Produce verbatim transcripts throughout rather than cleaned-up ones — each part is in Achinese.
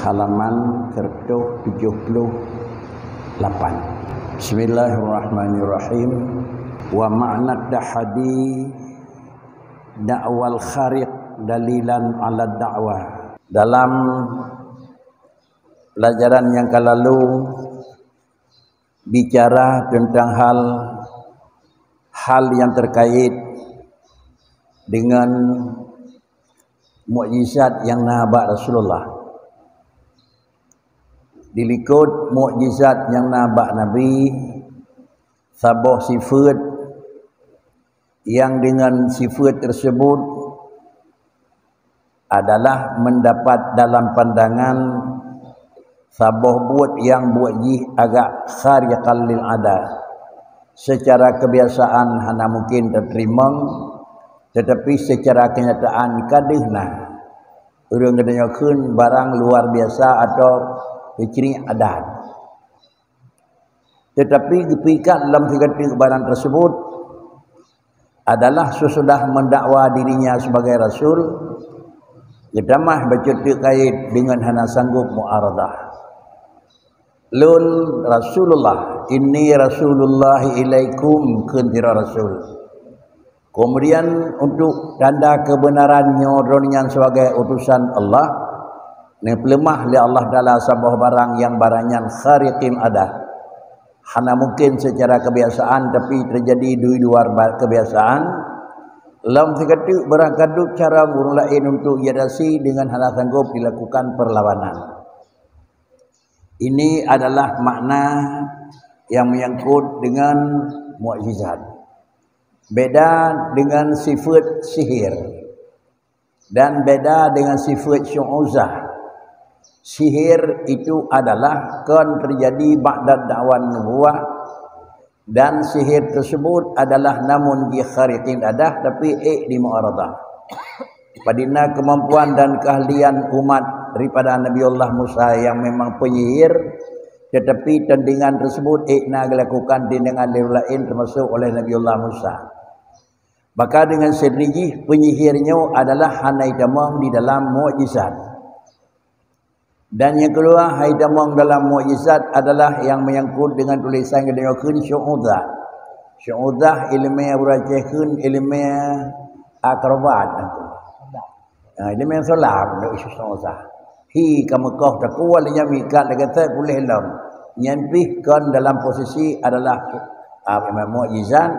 Halaman seratus tujuh puluh lapan. Bismillahirrahmanirrahim. Wa ma'na tahadi da'wal khariq dalilan ala da'wa. Dalam pelajaran yang ka lalu, bicara tentang hal, hal yang terkait dengan mukjizat yang na bak Rasulullah. Dilikot mukjizat yang na bak Nabi, saboh sifat yang dengan sifat tersebut adalah mendapat dalam pandangan saboh buet yang buet jih agak khariqal lil adah. Secara kebiasaan hana mungkin terterimong, tetapi secara kenyataan ka deuh na. Ureuëng geutanyoe kheun barang luar biasa atau peucri adat. Tetapi geupikat lam sigatik barang tersebut adalah sesudah mendakwa dirinya sebagai rasul, geutamah bacut teuk kait dengan hana sanggup mu'aradah. Lôn Rasulullah, inni Rasulullah ilaikum, kheun sidroe rasul. Kemudian untuk tanda kebenaran nyoe droeneuh nyan sebagai utusan Allah, neupeuleumah lé Allah Taala saboh barang nyang barang nyan khariqil adah. Hana mungkin secara kebiasaan, tapi terjadi di luar ba-, kebiasaan. Lam sigatik barang ka deuh cara ureuëng laén untuk iatasi dengan hana sanggup dilakukan perlawanan. Ini adalah makna yang menyangkut dengan mukjizat. Beda dengan sifat sihir dan beda dengan sifat syu'uzah. Sihir itu adalah kon terjadi ba'da da'wan nubuwah, dan sihir tersebut adalah namun jih khariqil adah, tapi ék di mu'aradah. Padahai kemampuan dan keahlian umat daripada Nabiullah Musa yang memang penyihir, tetapi tandingan tersebut ék na dilakukan tandingan lé ureuëng laén, termasuk oleh Nabiullah Musa. Maka dengan sendiri jih penyihir nyoe adalah hana itamong di dalam mukjizat. Dan nyang keudua, hai tamong dalam mukjizat adalah nyang menyangkut dengan tulisan geutanyoe kheun syu'uzah. Syu'uzah iéleumé ureuëng Aceh kheun iéleumé akrobat. Ha, iéleumé solam, ndak isu syu'uzah. Hi ka meukoh takuwa lé nyan mikat lagée that puléh lom. Nyan pih kon dalam posisi adalah, ah, mukjizat,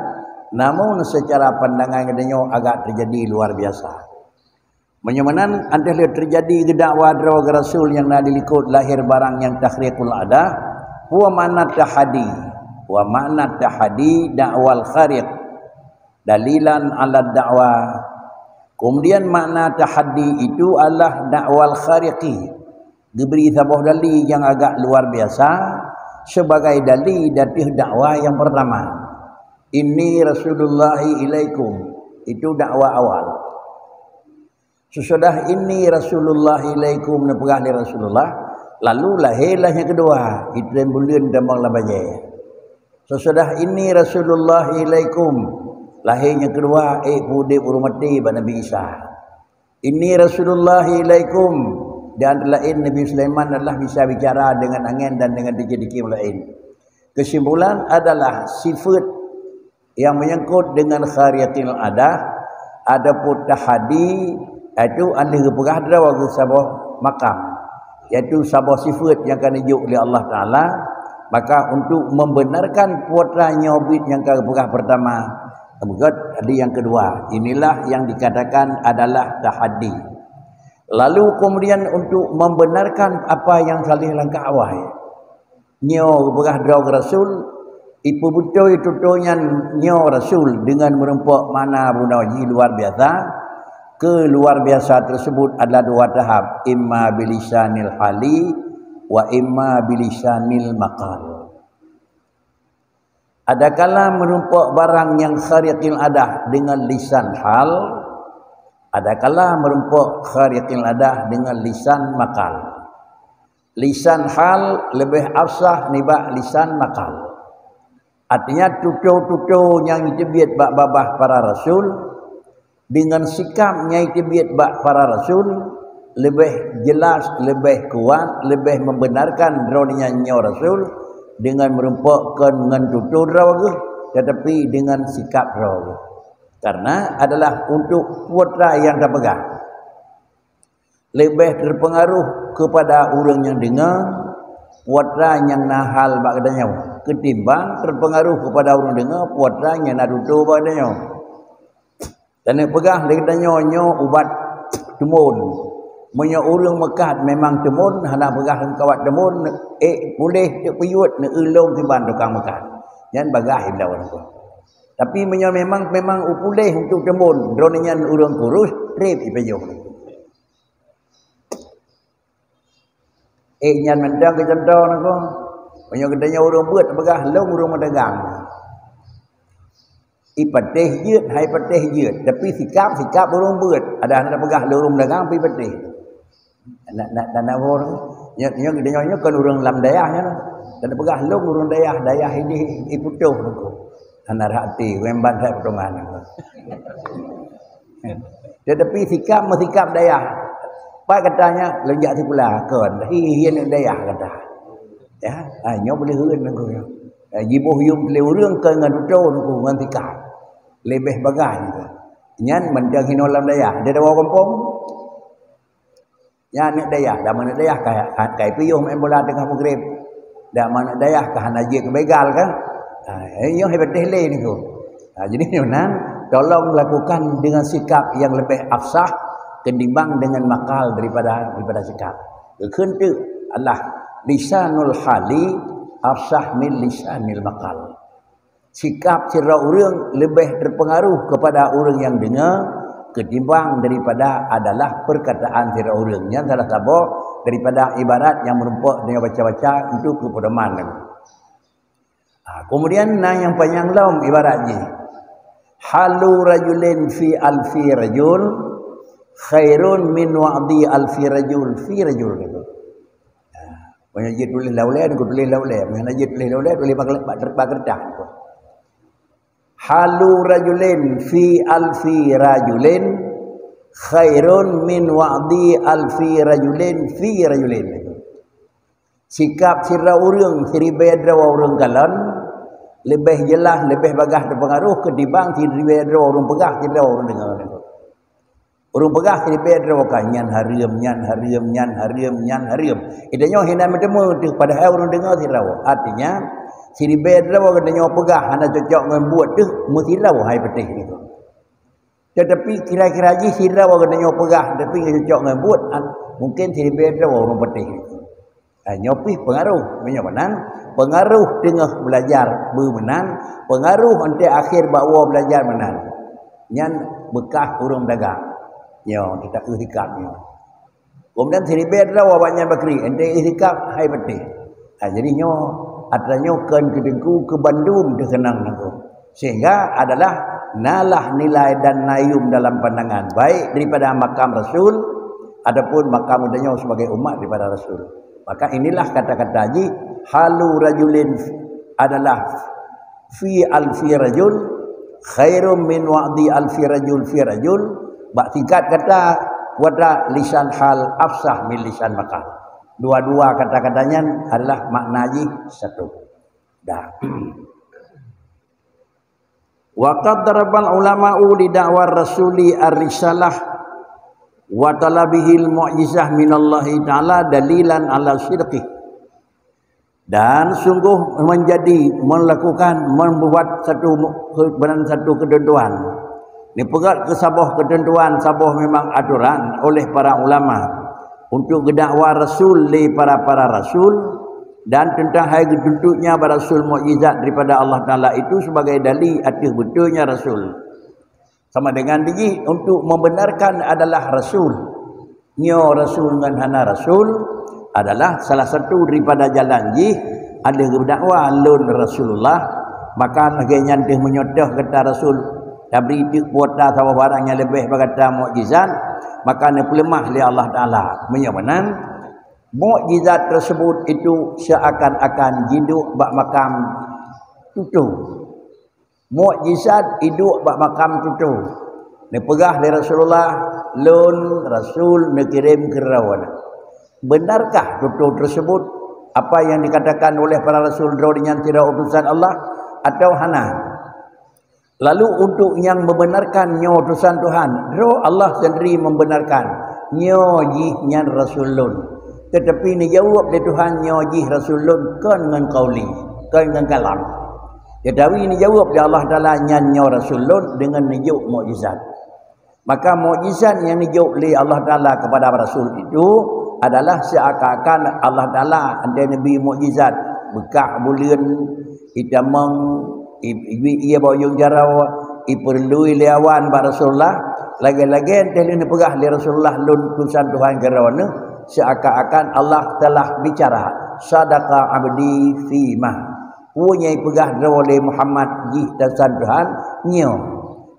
namun secara pandangan geutanyoe agak terjadi luar biasa. Meunyoe meunan, 'oh lheueh teujadi geudakwa droe keu rasul nyang na dilikot lahé barang nyang takhriqul adah, wa makna tahadi. Wa makna tahadi da'wal khariq dalilan 'ala da'wa. Kemudian makna tahadi itu adalah da'wal khariqi, geubri saboh dali nyang agak luar biasa sebagai dali di ateueh dakwa nyang pertama. Inni Rasulullahi ilaikum, itu dakwa awal. Sesudah inni Rasulullah ilaikum neupeugah lé Rasulullah, lalu lahé lah nyang keudua, item buleuen tamong lam bajée. Sesudah inni Rasulullah ilaikum, lahé nyang keudua, ék peudeb ureuëng maté bak Nabi Isa. Inni Rasulullah ilaikum, dan laén Nabi Sulaiman adalah bisa bicara dengan angén dan dengan dikit-dikit laén. Kesimpulan adalah sifat yang menyangkut dengan khariqil adah, adapun tahadi, yaitu 'oh lheueh geupeugah droe keu saboh makam, yaitu saboh sifat nyang ka neujok lé Allah Taala, maka untuk membenarkan putra nyoe bit nyang ka geupeugah pertama, beugét di nyang keudua. Inilah yang dikatakan adalah tahadi. Lalu kemudian untuk membenarkan apa yang saleh langkah awai. Nyoe geupeugah droe keu rasul, ipeubeutôi tutoe nyan nyoe rasul dengan meurumpok makna bunoe jih luar biasa. Keu luar biasa tersebut adalah dua tahap, imma bilisanil hali wa imma bilisanil maqal. Adakala meurumpok barang nyang khariqil adah dengan lisan hal, adakala meurumpok khariqil adah dengan lisan maqal. Lisan hal leubeh afsah nibak lisan maqal. Artinya tutoe-tutoe nyang jiteubiet bak babah para rasul, dengan sikap nyang jiteubiet bak para rasul, leubeh jeulaih, leubeh kuat, leubeh membenarkan droe nyan nyoe rasul dengan meurumpok kon ngon tutoe droe geuh, tetapi dengan sikap droe geuh. Karena adalah untuk putra nyang tapeugah. Leubeh terpengaruh kepada ureuëng nyang deungoe, putra nyang na hal bak geutanyoe, ketimbang terpengaruh kepada ureuëng deungoe, putra nyang na tutoe bak geutanyoe. Dan peugah lé geutanyoe nyoe ubat teumon. Meunyoe ureuëng meukat memang teumon, hana peugah lam kawat teumon, ék puléh teuk peuyuet neueu lôn kiban tukang meukat. Nyan bagaih lawan tu. Tapi meunyoe memang, memang upuléh untuk teumon, droeneuh nyan ureuëng kurus, treb ipeujong. Eh, nyan mantong keu contoh nako. Meunyoe geutanyoe ureuëng beuet peugah lôn ureuëng meudagang. Ipatéh jeuet, hai patéh jeuet, tapi sikap, sikap ureuëng beuet. Ada hana peugah lôn ureuëng meudagang, tapi ipatéh. Nak, nak, nak, nak, nyoe, nyoe, nyoe, nyoe kon ureuëng lam dayah nyan. Dan peugah lôn ureuëng dayah, dayah ini iputôh nako. Hana rhati, ngon ban that potongan nako. Tetapi sikap meusikap dayah. Pat katanya lôn jak sikula kon. Hi, hi aneuk dayah kata. Ya, ha, nyoe boleh ureuëng nangku nyoe. Ha, jiboh yum lé ureuëng kon ngon tutoe nangku ngon sikap. Leubeh bagaih nangku. Nyan mantong hinoe lam dayah. Dia dawa gampông. Nyan aneuk dayah, dah aneuk dayah ka, ka, ka ipiôh main bola teungoh maghrib. Dah aneuk dayah ka hana jeuet keu begal kan? Ha, eh, nyoe hebat deh lé niko. Ha, jadi nyoe nan, tolong lakukan dengan sikap yang lebih afsah ketimbang dengan makal daripada, daripada sikap. Kheun teuk Allah, lisanul hali afsah min lisanil makal. Sikap sidroe ureuëng leubeh terpengaruh kepada ureuëng nyang deungoe ketimbang daripada adalah perkataan sidroe ureuëng. Nyan salah saboh daripada ibarat nyang meurumpok tanyoe baca-baca untuk keu peudoman. Ha, kemudian na nyang panyang lom ibarat jih. Halu rajulin fi alfi rajul khairun min wa'di alfi rajul fi rajul. Ha, meunyoe jituléh lam ulée, niko tuléh lam ulée. Meunyoe jituléh lam ulée, tuléh bak, bak, bak keureutah niko. Halu rajulin fi alfi rajulin khairun min wa'di alfi rajulin fi rajulin. Sikap sidroe ureuëng siribée droe ureuëng kalon leubeh jeulaih, leubeh bagaih teupeungaruh keutimbang siribée droe ureuëng peugah sidroe ureuëng deungoe. Ureuëng peugah siribée droe ka nyan hareuem, nyan hareuem, nyan hareuem, nyan hareuem. Geutanyoe hana meuteumé teuh padahai ureuëng deungoe sidroe. Artinya, siribée droe geutanyoe peugah hana cocok ngon buet teuh meusidroe hai patéh niko. Tetapi kira-kira jih sidroe geutanyoe peugah tapi hana cocok ngon buet, an-, mungkin siribée droe ureuëng patéh niko. Ha, nyoe pih pengaruh. Meunyoe meunan, pengaruh teungoh belajar beu meunan, pengaruh 'an akhé bak woe belajar meunan. Nyan beukah ureuëng dagang. Nyoe, teuka eu sikap nyoe. Kemudian siribée droe awak nyan bakri, 'an eu sikap hai patéh. Ha, jadi nyoe, atra nyoe kon keu teungku keu bandum teuh keunong nangku. Sehingga adalah nalah nilai dan nayum dalam pandangan, baik daripada makam rasul ataupun makam geutanyoe sebagai umat daripada rasul. Maka inilah kata-kata jih, halu rajulin adalah fi alfi rajul khairum min wa'di alfi rajul fi rajul. Bak singkat kata, wada lisan hal afsah min lisan makal. Dua-dua kata-kata nyan adalah makna jih satu. Dah. Wa qad darabal ulama'u li da'war rasuli ar-risalah wa talabihil mu'jizah minallahi ta'ala dalilan ala sidqih. Dan sungguh menjadi, melakukan, membuat satu mu-, kebenaran satu ketentuan. Dipeugét keu saboh ketentuan, saboh memang aturan oleh para ulama untuk geudakwa rasul lé para-para rasul, dan teuntang hai geutuntuknya bak rasul mukjizat daripada Allah Taala itu sebagai dali ateueh beuteunya rasul. Sama dengan dijih untuk membenarkan adalah rasul. Nyoe rasul ngon hana rasul adalah salah satu daripada jalan jih ada geudakwa lôn Rasulullah, maka lagée nyan deuh meunyoe toh gata rasul, tabri teuk kuasa saboh barang nyang leubeh bak gata mukjizat, maka neupeuleumah lé Allah Taala. Meunyoe meunan, mukjizat tersebut itu seakan-akan jiduek bak makam tutoe. Mukjizat iduek bak makam tutoe. Neupeugah lé Rasulullah, "Lôn rasul neukirém keu droeneuh." Benarkah tutoe tersebut? Apa yang dikatakan oleh para rasul droe nyan sidroe utusan Allah atau hana? Lalu untuk nyang membenarkan nyoe utusan Tuhan, droe Allah sendiri membenarkan nyoe jih nyan rasul lôn. Tetapi neujaweueb lé Tuhan nyoe jih rasul lôn kon ngon qauli, kon ngon kalam. Tetapi neujaweueb lé Allah Taala nyan nyoe rasul lôn deungon neujok mukjizat. Maka mukjizat nyang neujok lé Allah Taala kepada rasul itu adalah seakan-akan Allah Taala andai neubri mukjizat, beukah buleuen, itamong, i-, i-, ie bak ujong jaroe, ipeurlui lé awan bak Rasulullah, lagée-lagée teuh lheueh neupeugah lé Rasulullah, "Lôn utusan Tuhan keu droeneuh," seakan-akan Allah telah bicara, "Sadaqa abdi fima." Peue nyang ipeugah droe lé Muhammad jih utusan Tuhan nyoe.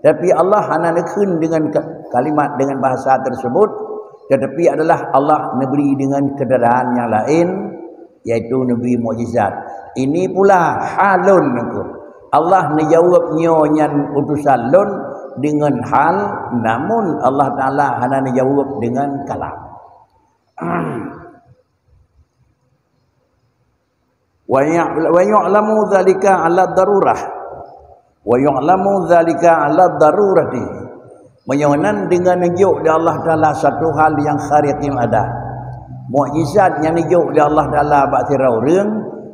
Tapi Allah hana neukheun dengan ka-, kalimat, dengan bahasa tersebut, tetapi adalah Allah neubri dengan keadaan yang lain, yaitu neubri mukjizat. Ini pula halun nangku. Allah neujaweueb nyoe nyan utusan lôn dengan hal, namun Allah Taala hana neujaweueb dengan kalam. Wa ya-, wa yu'lamu dzalika 'ala darurah. Wa yu'lamu dzalika 'ala darurati. Meunyoe nan deungon neujok lé Allah Taala satu hal yang khariqil ada. Mukjizat nyang neujok lé Allah Taala bak sidroe ureuëng,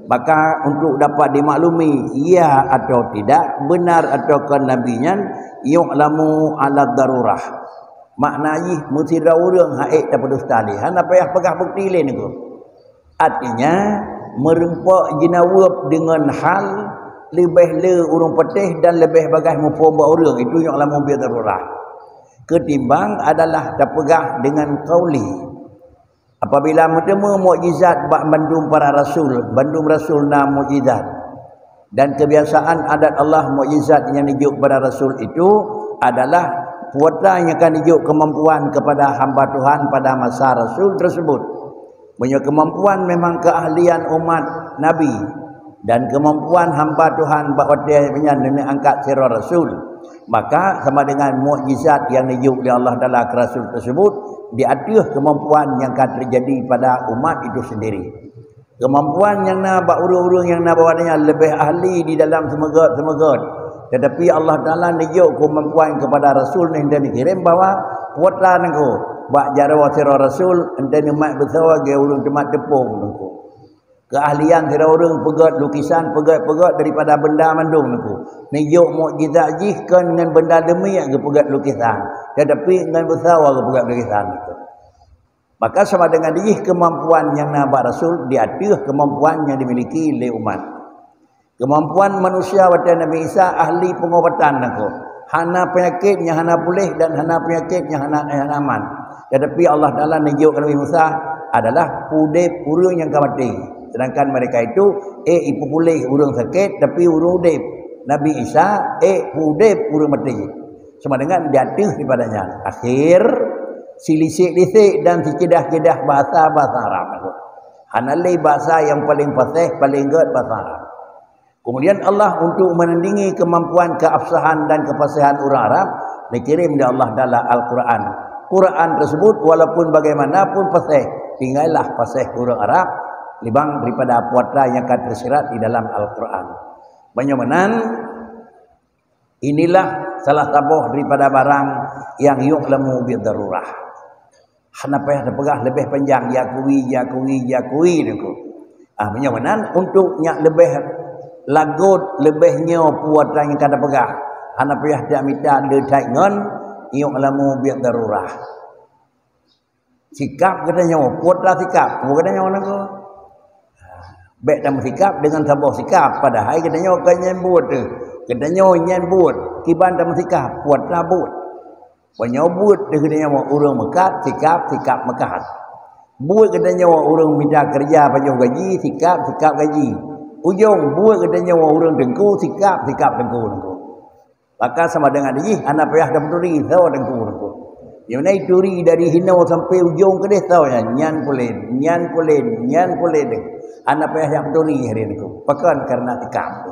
maka untuk dapat dimaklumi, ya atau tidak, benar atau kon nabi nyan, yu'lamu 'ala darurah. Makna jih, meusidroe ureuëng han ék tapeudusta lé, hana payah peugah bukeuti lé nangku. Artinya, meureumpok jinaweueb deungon hal leubeh le ureuëng patéh dan leubeh bagaih muphom bak ureuëng, itu yu'lamu bidarurah. Ketimbang adalah tapeugah deungon qauli. Apabila meuteumé mukjizat bak bandum para rasul, bandum rasul na mukjizat. Dan kebiasaan adat Allah, mukjizat nyang neujok kepada rasul itu adalah peue atra nyang ka neujok keumampuan kepada hamba Tuhan pada masa rasul tersebut. Meunyoe keumampuan memang keahlian umat Nabi dan keumampuan hamba Tuhan bak watée nyan neuneuk angkat sidroe rasul, maka sama dengan mukjizat nyang neujok lé Allah Taala keu rasul tersebut di ateueh keumampuan nyang ka teujadi pada umat itu sendiri. Keumampuan nyang na bak ureuëng-ureuëng nyang na bak watée nyan leubeh ahli di dalam seumeugét-seumeugét. Tetapi Allah Taala neujok keumampuan kepada rasul nyang neukirém bahwa peue atra nangku bak jaroe sidroe rasul, enteuk neumat beusoe lagée ureuëng teumat teupông nangku. Keahlian sidroe ureuëng peugét lukisan, peugét-peugét daripada benda mandum nangku. Neujok mukjizat jih kon ngon benda leumiek geupeugét lukisan, tetapi ngon beusoe geupeugét lukisan nangku. Maka sama dengan jih keumampuan nyang na bak rasul di ateueh keumampuan nyang dimiliki lé umat. Keumampuan manusia watée Nabi Isa ahli peungobatan nangku. Hana peunyakét nyang hana puléh dan hana peunyakét nyang hana, nyang hana aman. Tetapi Allah Taala neujok keu Nabi Musa adalah peudeb ureuëng nyang ka maté. Sedangkan mereka itu ék ipeupuléh ureuëng sakét, tapi ureuëng udeb. Nabi Isa ék peudeb ureuëng maté. Sama dengan di ateueh daripada nyan. Akhir, silisek-lisek dan siceudah-ceudah bahasa, bahasa Arab. Hana lé bahasa nyang paleng paséh, paleng gét bahasa Arab. Kemudian Allah untuk menandingi kemampuan keabsahan dan kepaséhan ureuëng Arab, neukirém lé Allah Taala Al-Quran. Quran tersebut walaupun bagaimanapun paséh, tinggai lah paséh ureuëng Arab, nibak daripada peue atra nyang ka teusirat di dalam Al-Quran. Meunyoe meunan, inilah salah saboh daripada barang nyang yu'lamu bidarurah. Hana payah tapeugah leubeh panjang, jiakui, jiakui, jiakui nangku. Ah, meunyoe meunan, untuk nyang leubeh lagot, leubeh nyoe peue atra nyang ka tapeugah, hana payah tamita le that ngon yu'lamu bidarurah. Sikab geutanyoe, peue atra sikab, peue geutanyoe nangku. Bék tameusikab deungon saboh sikab, padahai geutanyoe kon nyan buet teuh. Geutanyoe nyan buet, kiban tameusikab, peue atra buet. Meunyoe buet teuh geutanyoe ureuëng meukat, sikab, sikab meukat. Buet geutanyoe ureuëng mita keureuja pajoh gaji, sikab, sikab gaji. Ujong buet geutanyoe ureuëng teungku, sikab, sikab teungku nangku. Maka sama dengan jih, hana payah tapeuturi soe teungku nangku. Nyang na ituri dari hinoe sampai ujong keudeh soe nyan, nyan pulen, nyan pulen, nyan pulen. Hana payah jak peuturi hari nangku. Pakon? Karena sikab.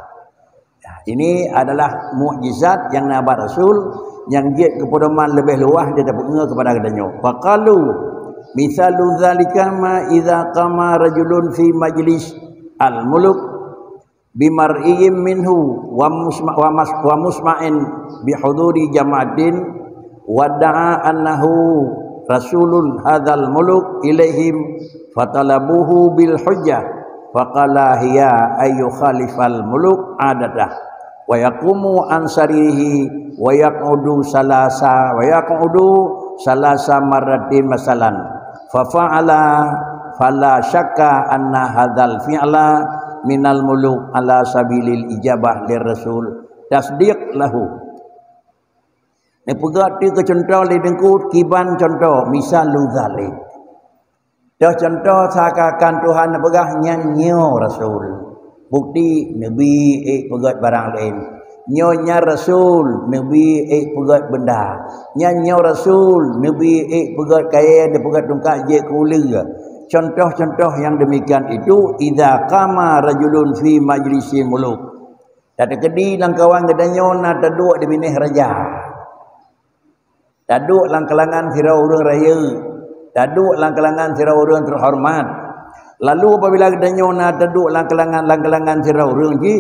Ya, ini adalah mukjizat nyang na bak Rasul, Nyang jeuet keu peudoman leubeh luwah di tapeungeue keupada geutanyoe. Faqalu, "Misalu dzalika ma idza qama rajulun fi majlis al-muluk bimar'iyyin minhu wa musma-, wa mas-, wa musma'in bihuduri jama'atin wa da'a annahu rasulun hadzal muluk ilaihim fatalabuhu bil hujjah faqala hiya ayyukhalifal muluk adatah." Wa yaqumu an saririhi wa yaq'udu salasa, wa yaq'udu salasa marratin masalan. Fa fa'ala, fala syakka anna hadzal fi'la minal muluk ala sabilil ijabah lir rasul tasdiq lahu. Neupeugah ti keu cuntoh lé Teungku, kiban cuntoh, misalu dzalik. Toh cuntoh seakan-akan Tuhan neupeugah nyan nyoe rasul. Bukti neubi ék peugét barang laén. Nyoe nyan rasul neubi ék peugét benda. Nyan nyoe rasul neubi ék peugét kayée, neupeugét tungkat jeuet keu uleue. Cuntoh-cuntoh nyang demikian itu idza qama rajulun fi majlisil muluk. Tateukeudi lamkawan geutanyoe na taduek di binéh raja. Taduek lam kalangan sidroe ureuëng rayeuk, taduek lam kalangan sidroe ureuëng teuhoreumat. Lalu apabila geutanyoe na taduek lam kalangan, lam kalangan sidroe ureuëng jih,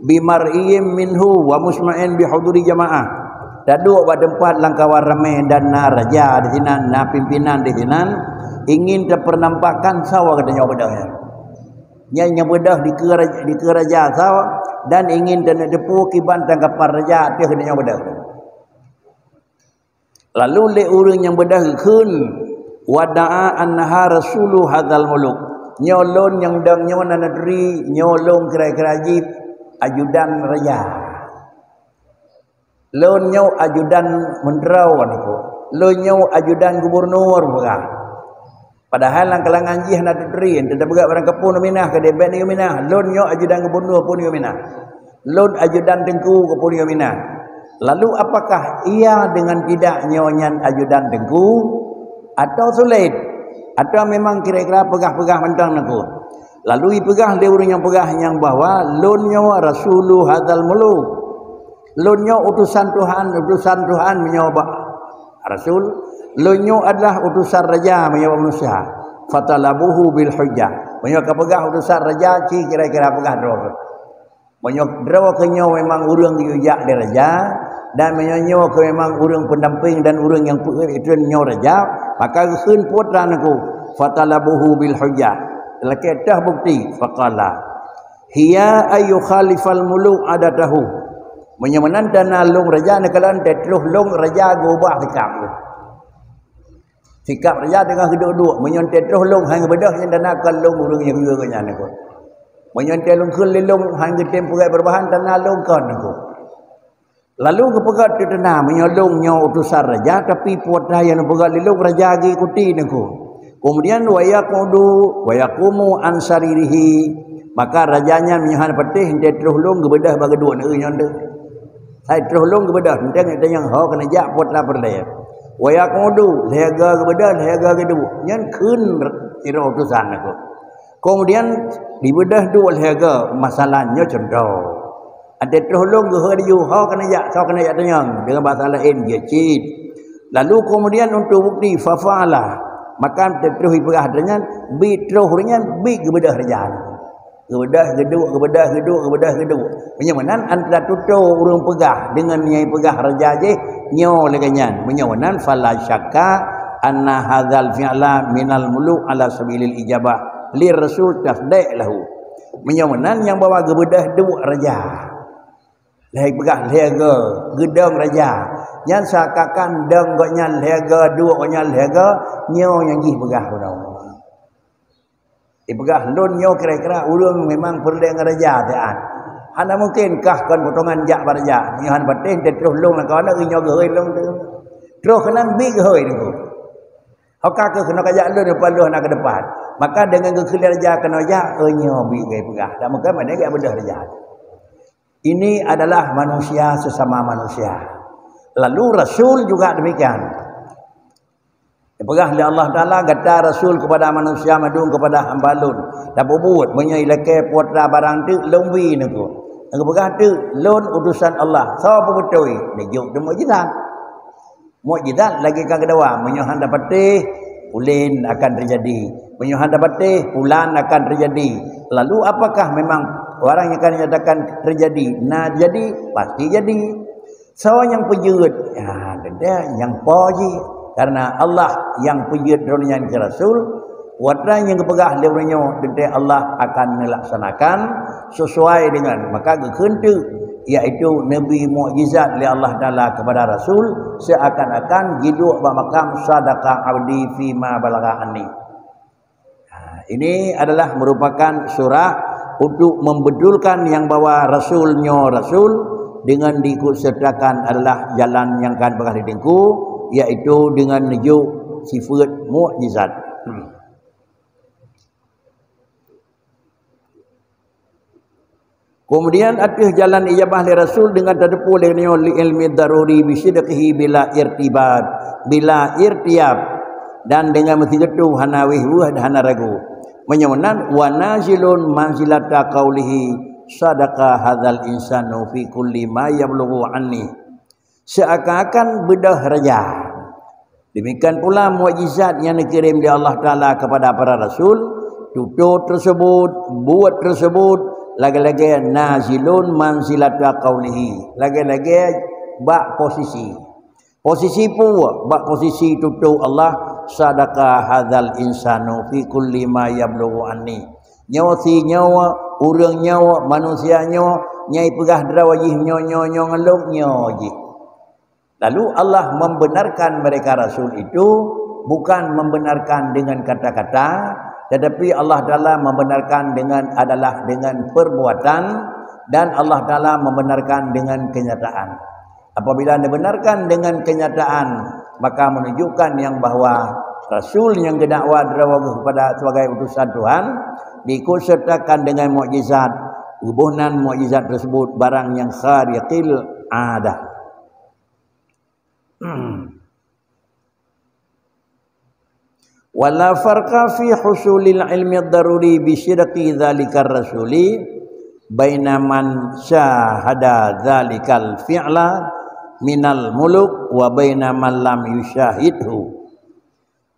bimar'iyyin minhu wa musma'in bihuduri jamaah. Taduek bak teumpat lamkawan ramé dan na raja di sinan, na pimpinan di sinan, ingin tapeunampakkan sawa geutanyoe beudôh nyan. Nyan nyang beudôh dikeue raja, dikeue raja sawa dan ingin taneuk teupeu kiban tanggapan raja ateueh geutanyoe beudôh. Lalu lé ureuëng nyang beudôh geukheun, "Wa da'a annaha rasulu hadzal muluk." Nyoe lôn nyang dong nyoe na neuturi, nyoe lôn kira-kira jih ajudan raja. Lôn nyoe ajudan meuntroe niko. Lôn nyoe ajudan gubunur peugah. Padahai lam kalangan jih hana teuturi, teupeugah barang kapeue neuminah, ka dibek neuminah. Lôn nyoe ajudan gubunur pun neuminah. Lôn ajudan teungku keupeue neuminah. Lalu apakah iya dengan tidak nyoe nyan ajudan teungku? Atau sulet? Atau memang kira-kira peugah-peugah mantong teungku? Lalu ipeugah lé ureuëng nyang peugah nyang bahwa lôn nyoe rasulu hadzal muluk. Lôn nyoe utusan Tuhan, utusan Tuhan meunyoe bak rasul, lôn nyoe adalah utusan raja meunyoe bak manusia. Fatalabuhu bil hujjah. Meunyoe ka peugah utusan raja, ci kira-kira peugah droe. Meunyoe droe keu nyoe memang ureuëng geuyue jak lé raja, dan meunyoe nyoe keu memang ureuëng pendamping dan ureuëng nyang peuet itu nyoe raja, maka geukheun putra niko, fatalabuhu bil hujjah. Lakée teuh bukti, faqala, "Hiya ayyukhalifal muluk adatahu." Meunyoe meunan dan na lôn raja neukalon teuh troh lôn raja geubah sikap. Sikap raja teungoh geuduek-duek, meunyoe teuh troh lôn hai geubeudôh nyan dan na kon lôn ureuëng nyang geuyue nyan niko. Meunyoe teuh lôn kheun lé lôn hai geutem peugét perubahan dan na lôn kon niko. Lalu geupeugah teuteunan, meunyoe lôn nyoe utusan raja, tapi putra nyang neupeugah lé lôn raja geikuti niko. Kemudian wa yaqudu wa yaqumu an saririhi, maka raja nyan meunyoe hana patéh, teuh troh lôn geubeudôh bak geuduek neu nyoe teuh. Hai troh lôn geubeudôh, teuh tanyong ho keuneuk jak putra peureulée. Wa yaqudu, lhée goe geubeudôh, lhée goe geuduek. Nyan kheun sidroe utusan niko. Kemudian dibeudôh duek lhée goe, masalah nyoe cuntoh. Ada troh lôn geuhôi laju, ho keuneuk jak, soe keuneuk jak tanyong, dengan bahasa laén jeuet cit. Lalu kemudian untuk bukti, fafa'ala. Maka teutroh ipeugah nyan, bi troh nyan, bi geubeudôh raja. Geubeudôh geuduek, geubeudôh geuduek, geubeudôh geuduek. Meunyoe meunan antara tutoe ureuëng peugah dengan nyang peugah raja jih, nyoe lagée nyan. Meunyoe meunan fala syakka anna hadzal fi'la minal muluk ala sabilil ijabah lir rasul tasdiq lahu. Meunyoe meunan nyang bahwa geubeudôh duek raja. Lhée peugah lhée goe, geudong raja. Nyan seakan-akan dong gobnyan lhée goe, duek gobnyan lhée goe, nyoe nyang jih peugah bunoe. Ipeugah lôn nyoe kira-kira ureuëng memang peureulée ngon raja siat. Hana mungken kah kon potongan jak bak raja. Nyoe han patéh teuh troh lôn lam kawan nyoe geuhôi lôn teuh. Troh keunan bi geuhôi niko. Ho ka keuh keunoe ka jak lôn depan lôn hana keudepan. Maka deungon geukheun lé raja keunoe jak, oh nyoe bi geupeugah. Dak mungken mana jak beudôh raja. Ini adalah manusia sesama manusia. Lalu rasul juga demikian. Dipeugah lé Allah Taala, gata rasul kepada manusia mandum kepada hamba lôn. Tapeubuet meunyoe ilakée putra barang teuk lôn bi niko. Nyang geupeugah teuk lôn utusan Allah. Soe peubeutôi? Neujok teumujizat. Mukjizat lagèe ka geudawa, meunyoe hana patéh, ulèn akan teujadi. Meunyoe hana patéh, pulan akan teujadi. Lalu apakah memang barang nyang ka dinyatakan teujadi? Na jadi, pasti jadi. Soe nyang peujeuet? Ya, teuntèe nyang po jih. Karena Allah nyang peujeuet droeneuh nyan keu rasul, watèe nyang geupeugah lé ureueng nyoe, teuntèe Allah akan meulaksanakan sesuai dengan, maka geukheun teuk, yaitu neubri mukjizat lé Allah Taala kepada rasul, seakan-akan jiduek bak makam, "Sadaqa abdi fima balagha anni." Ha, ini adalah merupakan surah untuk membetulkan yang bahwa rasul nyoe rasul dengan diikut sertakan adalah jalan nyang ka peugah di teungku, yaitu dengan neujok sifeut mukjizat. Hmm. Kemudian ateueh jalan ijabah lé Rasul dengan tateupeue lé nyoe li ilmi daruri bisidqihi bila irtibat, bila irtiab, dan dengan meusigeutôh hana wéh-weueh dan hana ragu. Meunyoe meunan, wa nazilun manzilata qaulihi sadaqa hadzal insanu fi kulli ma yablughu anni. Seakan-akan beudôh raja. Demikian pula mukjizat nyang neukirém lé Allah Taala kepada para rasul, tutoe tersebut, buet tersebut, lagèe-lagèe nazilun manzilata qaulihi, lagèe-lagèe bak posisi. Posisi peue? Bak posisi tutoe Allah, sadaqa hadzal insanu fi kulli ma yablughu anni. Nyoe si nyoe, ureueng nyoe, manusia nyoe, nyang ipeugah droe jih nyoe, nyoe, nyoe ngon lôn nyoe jih. Lalu Allah membenarkan mereka rasul itu bukan membenarkan dengan kata-kata, tetapi Allah Taala membenarkan dengan, adalah dengan perbuatan, dan Allah Taala membenarkan dengan kenyataan. Apabila dibenarkan dengan kenyataan, maka menunjukkan yang bahwa rasul nyang geudakwa droe kepada sebagai utusan Tuhan diikut sertakan dengan mukjizat, geuboh nan mukjizat tersebut barang nyang khariqil adah. Wala farqa fi husulil ilmi daruri bi sidqi dzalikar rasuli baina man syahada dzalikal fi'la minal muluk wa baina man lam yusyahidhu.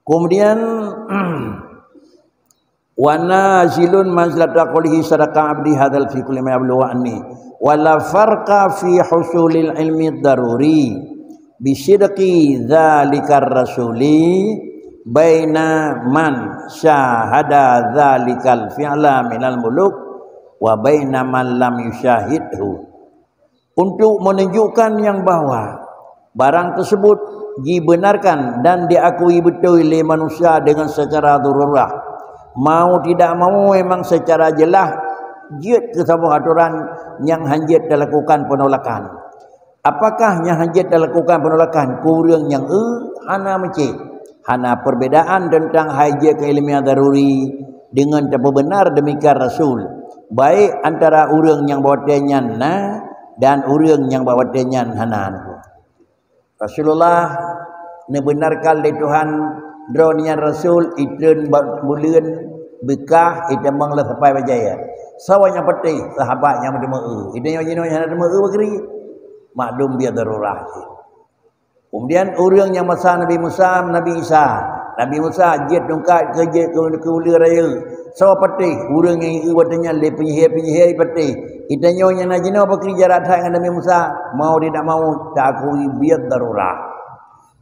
Kemudian, wa nazilun manzilata qaulihi sadaqa abdi hadzal fi kulli ma yablughu anni. Wala farqa fi husulil ilmi daruri bi sidqi dzalikar rasuli baina man syahada dzalikal fi'la minal muluk wa baina man lam yusyahidhu. Untuk menunjukkan yang bahwa barang tersebut dibenarkan dan diakui beutôi lé manusia dengan secara darurah. Mau tidak mau, memang secara jelas jeuet keu saboh atoran nyang hanjeuet talakukan penolakan. Apakah nyang hanjeuet talakukan penolakan? Keu ureueng nyang eu hana meucéh, hana perbedaan teuntang hai jeuet keu ilmiah daruri dengan teupeubenar demikian rasul, baik antara ureueng nyang bak watèe nyan na dan ureueng nyang bak watèe nyan hana. Rasulullah neubenarkan lé Tuhan droe nyan rasul, itreun bak buleuen beukah, itamong lé sapai bajèe. Saboh nyang patéh, sahabat nyang meuteumé eu. Itanyoe jinoe nyang hana teumé eu bakri. Maklum biet darurah cit. Kemudian ureueng nyang masa Nabi Musa, Nabi Isa. Nabi Musa jeuet tungkat keu jeuet keu, keu uleue rayeuk. Saboh patéh, ureueng nyang eu watèe nyan lé penyihir-penyihir patéh. Itanyoe nyang na jinoe pakri jarak that ngon Nabi Musa, mau tidak mau, taakui biet darurah.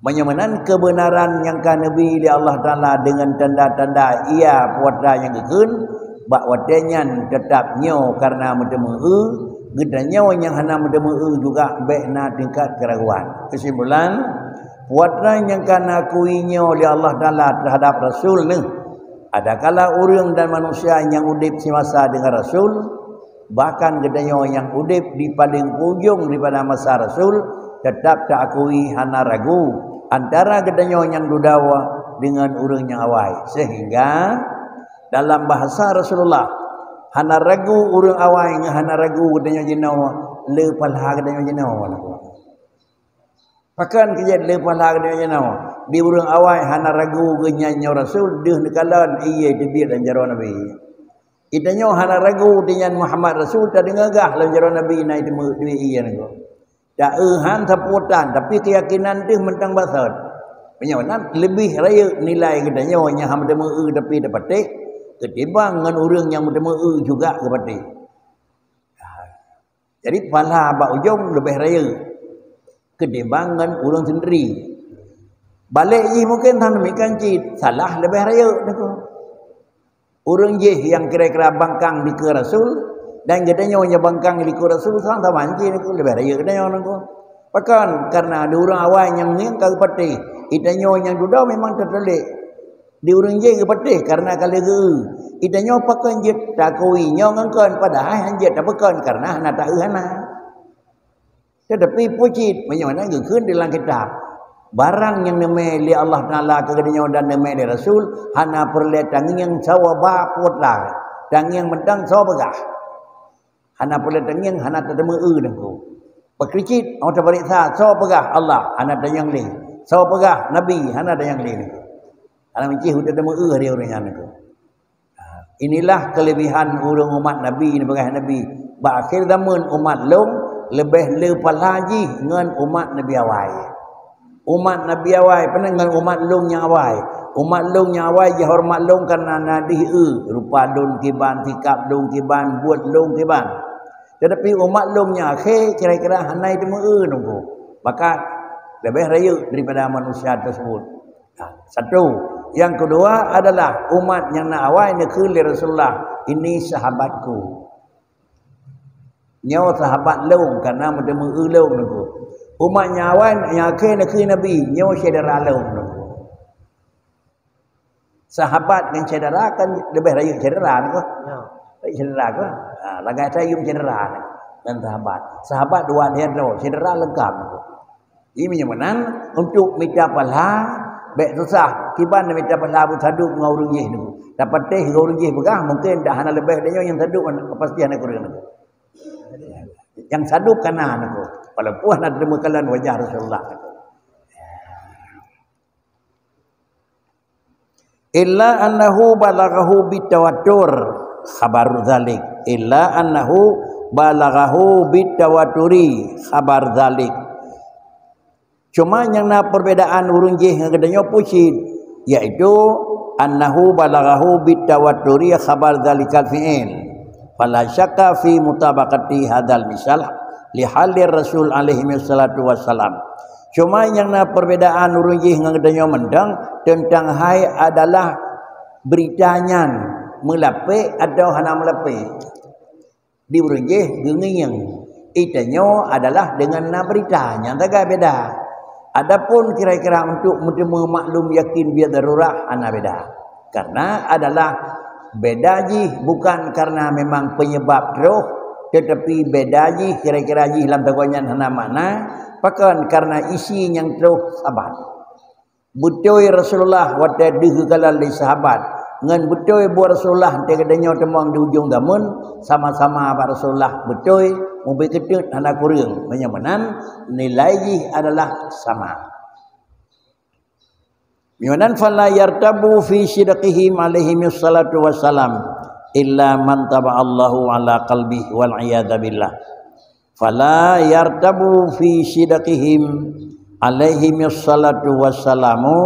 Meunyoe meunan keubeunaran nyang ka neubri lé Allah Taala deungon tanda-tanda iya puatra nyang geukheun, bak watèe nyan teutab nyoe kareuna meuteumé eu, geutanyoe nyang hana meuteumé eu juga bèk na tingkat keuraguan. Keusimpulan, puatra nyang ka neukui nyoe lé Allah Taala teuhadap rasul neuh, adakala ureueng dan manusia nyang udeb simasa deungon rasul, bahkan geutanyoe nyang udeb di paleng ujong daripada masa rasul, teutab taakui hana ragu antara geutanyoe nyang dudoe deungon ureueng nyang awai. Sehingga dalam bahasa Rasulullah, hana ragu ureueng awai ngon hana ragu geutanyoe jinoe le pahala geutanyoe jinoe. Pakon keu jeuet le pahala geutanyoe jinoe? Di ureueng awai hana ragu geuhnyan nyoe rasul, deuh neukalon, ié teubiet lam jaroe Nabi. Geutanyoe hana ragu geuhnyan Muhammad rasul, tadeungoe gah lam jaroe Nabi na teumé teubiet ié nyoe. Ta-eu han sapeue tan, tapi keuyakinan deuh mantong bak sot. Meunyoe nan leubeh rayeuk nilai geutanyoe nyang hana meuteumé-eu tapi tapatéh, ketimbang ngon ureuëng nyang meuteumé-eu juga geupatéh. Jadi, pahala bak ujong leubeh rayeuk ketimbang ngon ureuëng sendiri. Balek jih mungken hana demikian cit, salah leubeh rayeuk niko. Ureuëng jih nyang kira-kira bangkang dikeue Rasul, dan geutanyoe nyang bangkang dikeue Rasul, sama-sama jih niko leubeh rayeuk geutanyoe niko. Pakon? Karena di ureuëng awai nyang ngieng ka geupatéh, geutanyoe nyang dudoe memang teutuléh. Di ureuëng jih geupatéh karena ka lheueh geu-eu. Geutanyoe pakon jeuet takui nyoe ngon kon, padahai han jeuet tapeukon karena hana ta-eu hana. Tetapi pucit meunyoe na geukheun di lam kitab, barang nyang neumé lé Allah Taala keu geutanyoe dan neumé lé Rasul, hana peureulée tangieng sawa ba putra, tangieng mantong sawa peugah. Hana peureulée tangieng, hana tateumé-eu niko. Pakrichit, oh tapareksa, sawa peugah Allah, hana tanyang lé. Sawa peugah Nabi, hana tanyang lé niko. Hana meucih udah teumé-eu hari ureuëng nyan niko. Inilah kelebihan ureuëng umat Nabi ni, peugah Nabi, bak akhir zaman umat lôn leubeh le pahala jih ngon umat Nabi awai. Umat Nabi awai, peunah ngon umat lôn nyang awai. Umat lôn nyang awai jihoreumat lôn karena na dih eu, rupa lôn kiban, sikap lôn kiban, buet lôn kiban. Tetapi umat lôn nyang akhé kira-kira hana teumé-eu nunggu. Maka leubeh rayeuk daripada manusia tersebut. Nah, satu. Yang kedua adalah umat nyang na awai neukheun lé Rasulullah, "Ini sahabatku." Nyoe sahabat lôn, karena meuteumé-eu lôn nunggu. Umat nyang awai nyang akhé neukheun Nabi, "Nyoe syedara lôn nunggu." Sahabat ngon syedara kan leubeh rayeuk syedara niko. Ya. Rayeuk syedara ke? Ha, lagai sayum syedara niko. Dan sahabat. Sahabat dua dia droe, syedara lengkap niko. Jadi meunyoe meunan, untuk mita pahala, bék susah. Kiban mita pahala beusadub ngon ureuëng jih niko. Tapatéh ngon ureuëng jih peugah, mungken dak hana leubeh donya nyang sadub, pasti hana kureueng niko. Nyang sadub kana niko. Walaupun hana teumeukalon wajah Rasulullah niko. Illa annahu balaghahu bitawatur khabar zalik. Illa annahu balaghahu bitawaturi khabar zalik. Cuma nyang na perbedaan ureuëng jih ngon geutanyoe pucit, yaitu annahu balaghahu bitawaturi khabar zalikal fi'il. Fala syakka fi mutabaqati hadzal misal li halir Rasul alaihi wassalatu wassalam. Cuma nyang na perbedaan ureuëng jih ngon geutanyoe mantong teuntang hai adalah beurita nyan meulapék atawa hana meulapék. Di ureuëng jih geungieng, geutanyoe adalah deungon na beurita nyang sagai beda. Adapun kira-kira untuk meuteumé maklum yakin bidarurat hana beda. Karena adalah beda jih bukan karena memang penyebab troh, tetapi beda jih kira-kira jih lam sagoe nyan hana makna, pakon karena isi nyang troh saban. Beutôi Rasulullah watée deuh geukalon lé sahabat, ngon beutôi buet Rasulullah watée geutanyoe teumong di ujong zaman, sama-sama bak Rasulullah beutôi, mubé keuteut hana kureueng. Meunyoe meunan, nilai jih adalah sama. Meunyoe nan, "Fala yartabu fi sidqihim alaihi wassalatu wassalam illa man taba Allahu ala qalbih wal iyadza billah." Fala yartabu fi sidqihim alaihi wassalatu wassalamu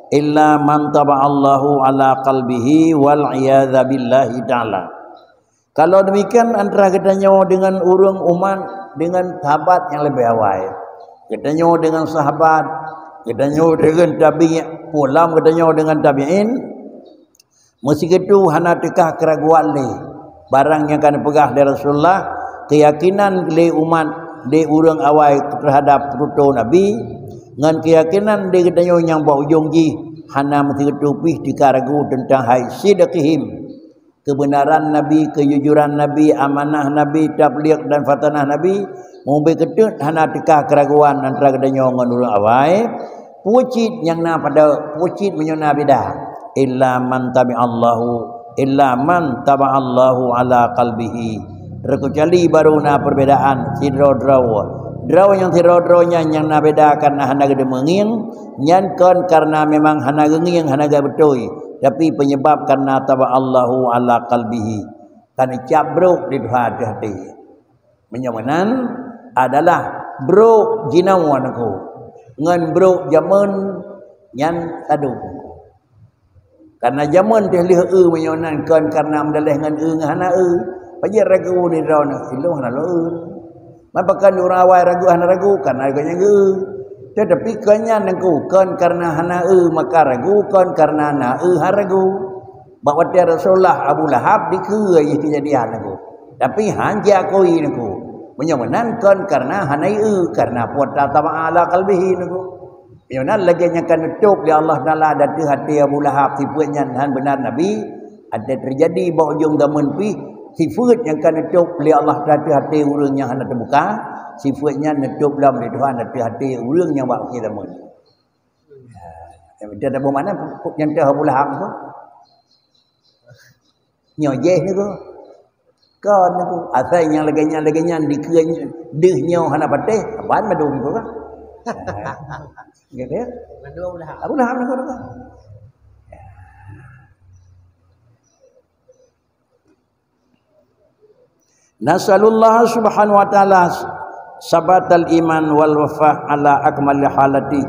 illa man taba Allahu ala qalbihi wal iyadza billahi ta'ala. Kalau demikian antara geutanyoe dengan ureuëng umat dengan sahabat yang lebih awai. Geutanyoe dengan sahabat, geutanyoe dengan tabi-, pulam geutanyoe dengan tabi'in, meusigeuteu hana teuka keuraguan lé. Barang nyang ka neupeugah lé Rasulullah, keuyakinan lé umat, lé ureuëng awai teuhadap peututoe Nabi, ngon keuyakinan lé geutanyoe nyang bak ujong jih hana meusigeuteu pih teuka ragu teuntang hai sidqihim, keubeunaran Nabi, keujujuran Nabi, amanah Nabi, tabligh dan fatanah Nabi, mubé keuteut hana teuka keuraguan antara geutanyoe ngon ureuëng awai. Pucit nyang na pada pucit meunyoe na beda, illa man tabi'allahu, illa man taba'allahu ala qalbihi. Terkecuali baru na perbedaan sidroe-droe. Droe nyang sidroe-droe nyan nyang na beda karena hana geudeungieng, nyan kon karena memang hana geungieng, hana geubeutôi, tapi penyebab karena taba'allahu ala qalbihi. Kan cap brok di dua hati. Meunyoe meunan adalah Brok jinoe Teungku, ngon brok jameun nyan sadum Teungku. Karena jameun teuh lheueh eu meunyoe nan kon karena meudaleh ngon eu ngon hana eu. Pajan ragu di droeneuh, ilôn hana lôn eu. Meupakan ureuëng awai ragu hana ragu karena geuh nyan geu. Tetapi kon nyan Teungku, kon karena hana eu maka ragu, kon karena na eu hana ragu. Bak watée Rasulullah Abu Lahab dikeue jih keujadian Teungku. Tapi han jiakui Teungku. Meunyoe meunan kon karena hana eu, karena puata tama ala qalbihi Teungku. Meunyoe nan lagée nyang ka neutôb lé Allah Taala ateueh até Abu Lahab sifeuet nyan han beuna nabi, até teujadi bak ujong zaman pih sifeuet nyang ka neutôb lé Allah Taala ateueh até ureuëng nyang hana teubuka, sifeuet nyan neutôb lom lé Tuhan ateueh até ureuëng nyang bak akhé zaman. Nyang teuh Abu Lahab tu. Nyoe jeh Teungku. Kon Teungku. Asai nyang lagée nyan lagée nyan dikeue deuh nyoe hana patéh, ban mandum Teungku kan? Gitu ya. Mandum Abu Lahab. Abu Lahab Teungku, Teungku. Nas'alullah subhanahu wa ta'ala sabatal iman wal wafa ala akmali halati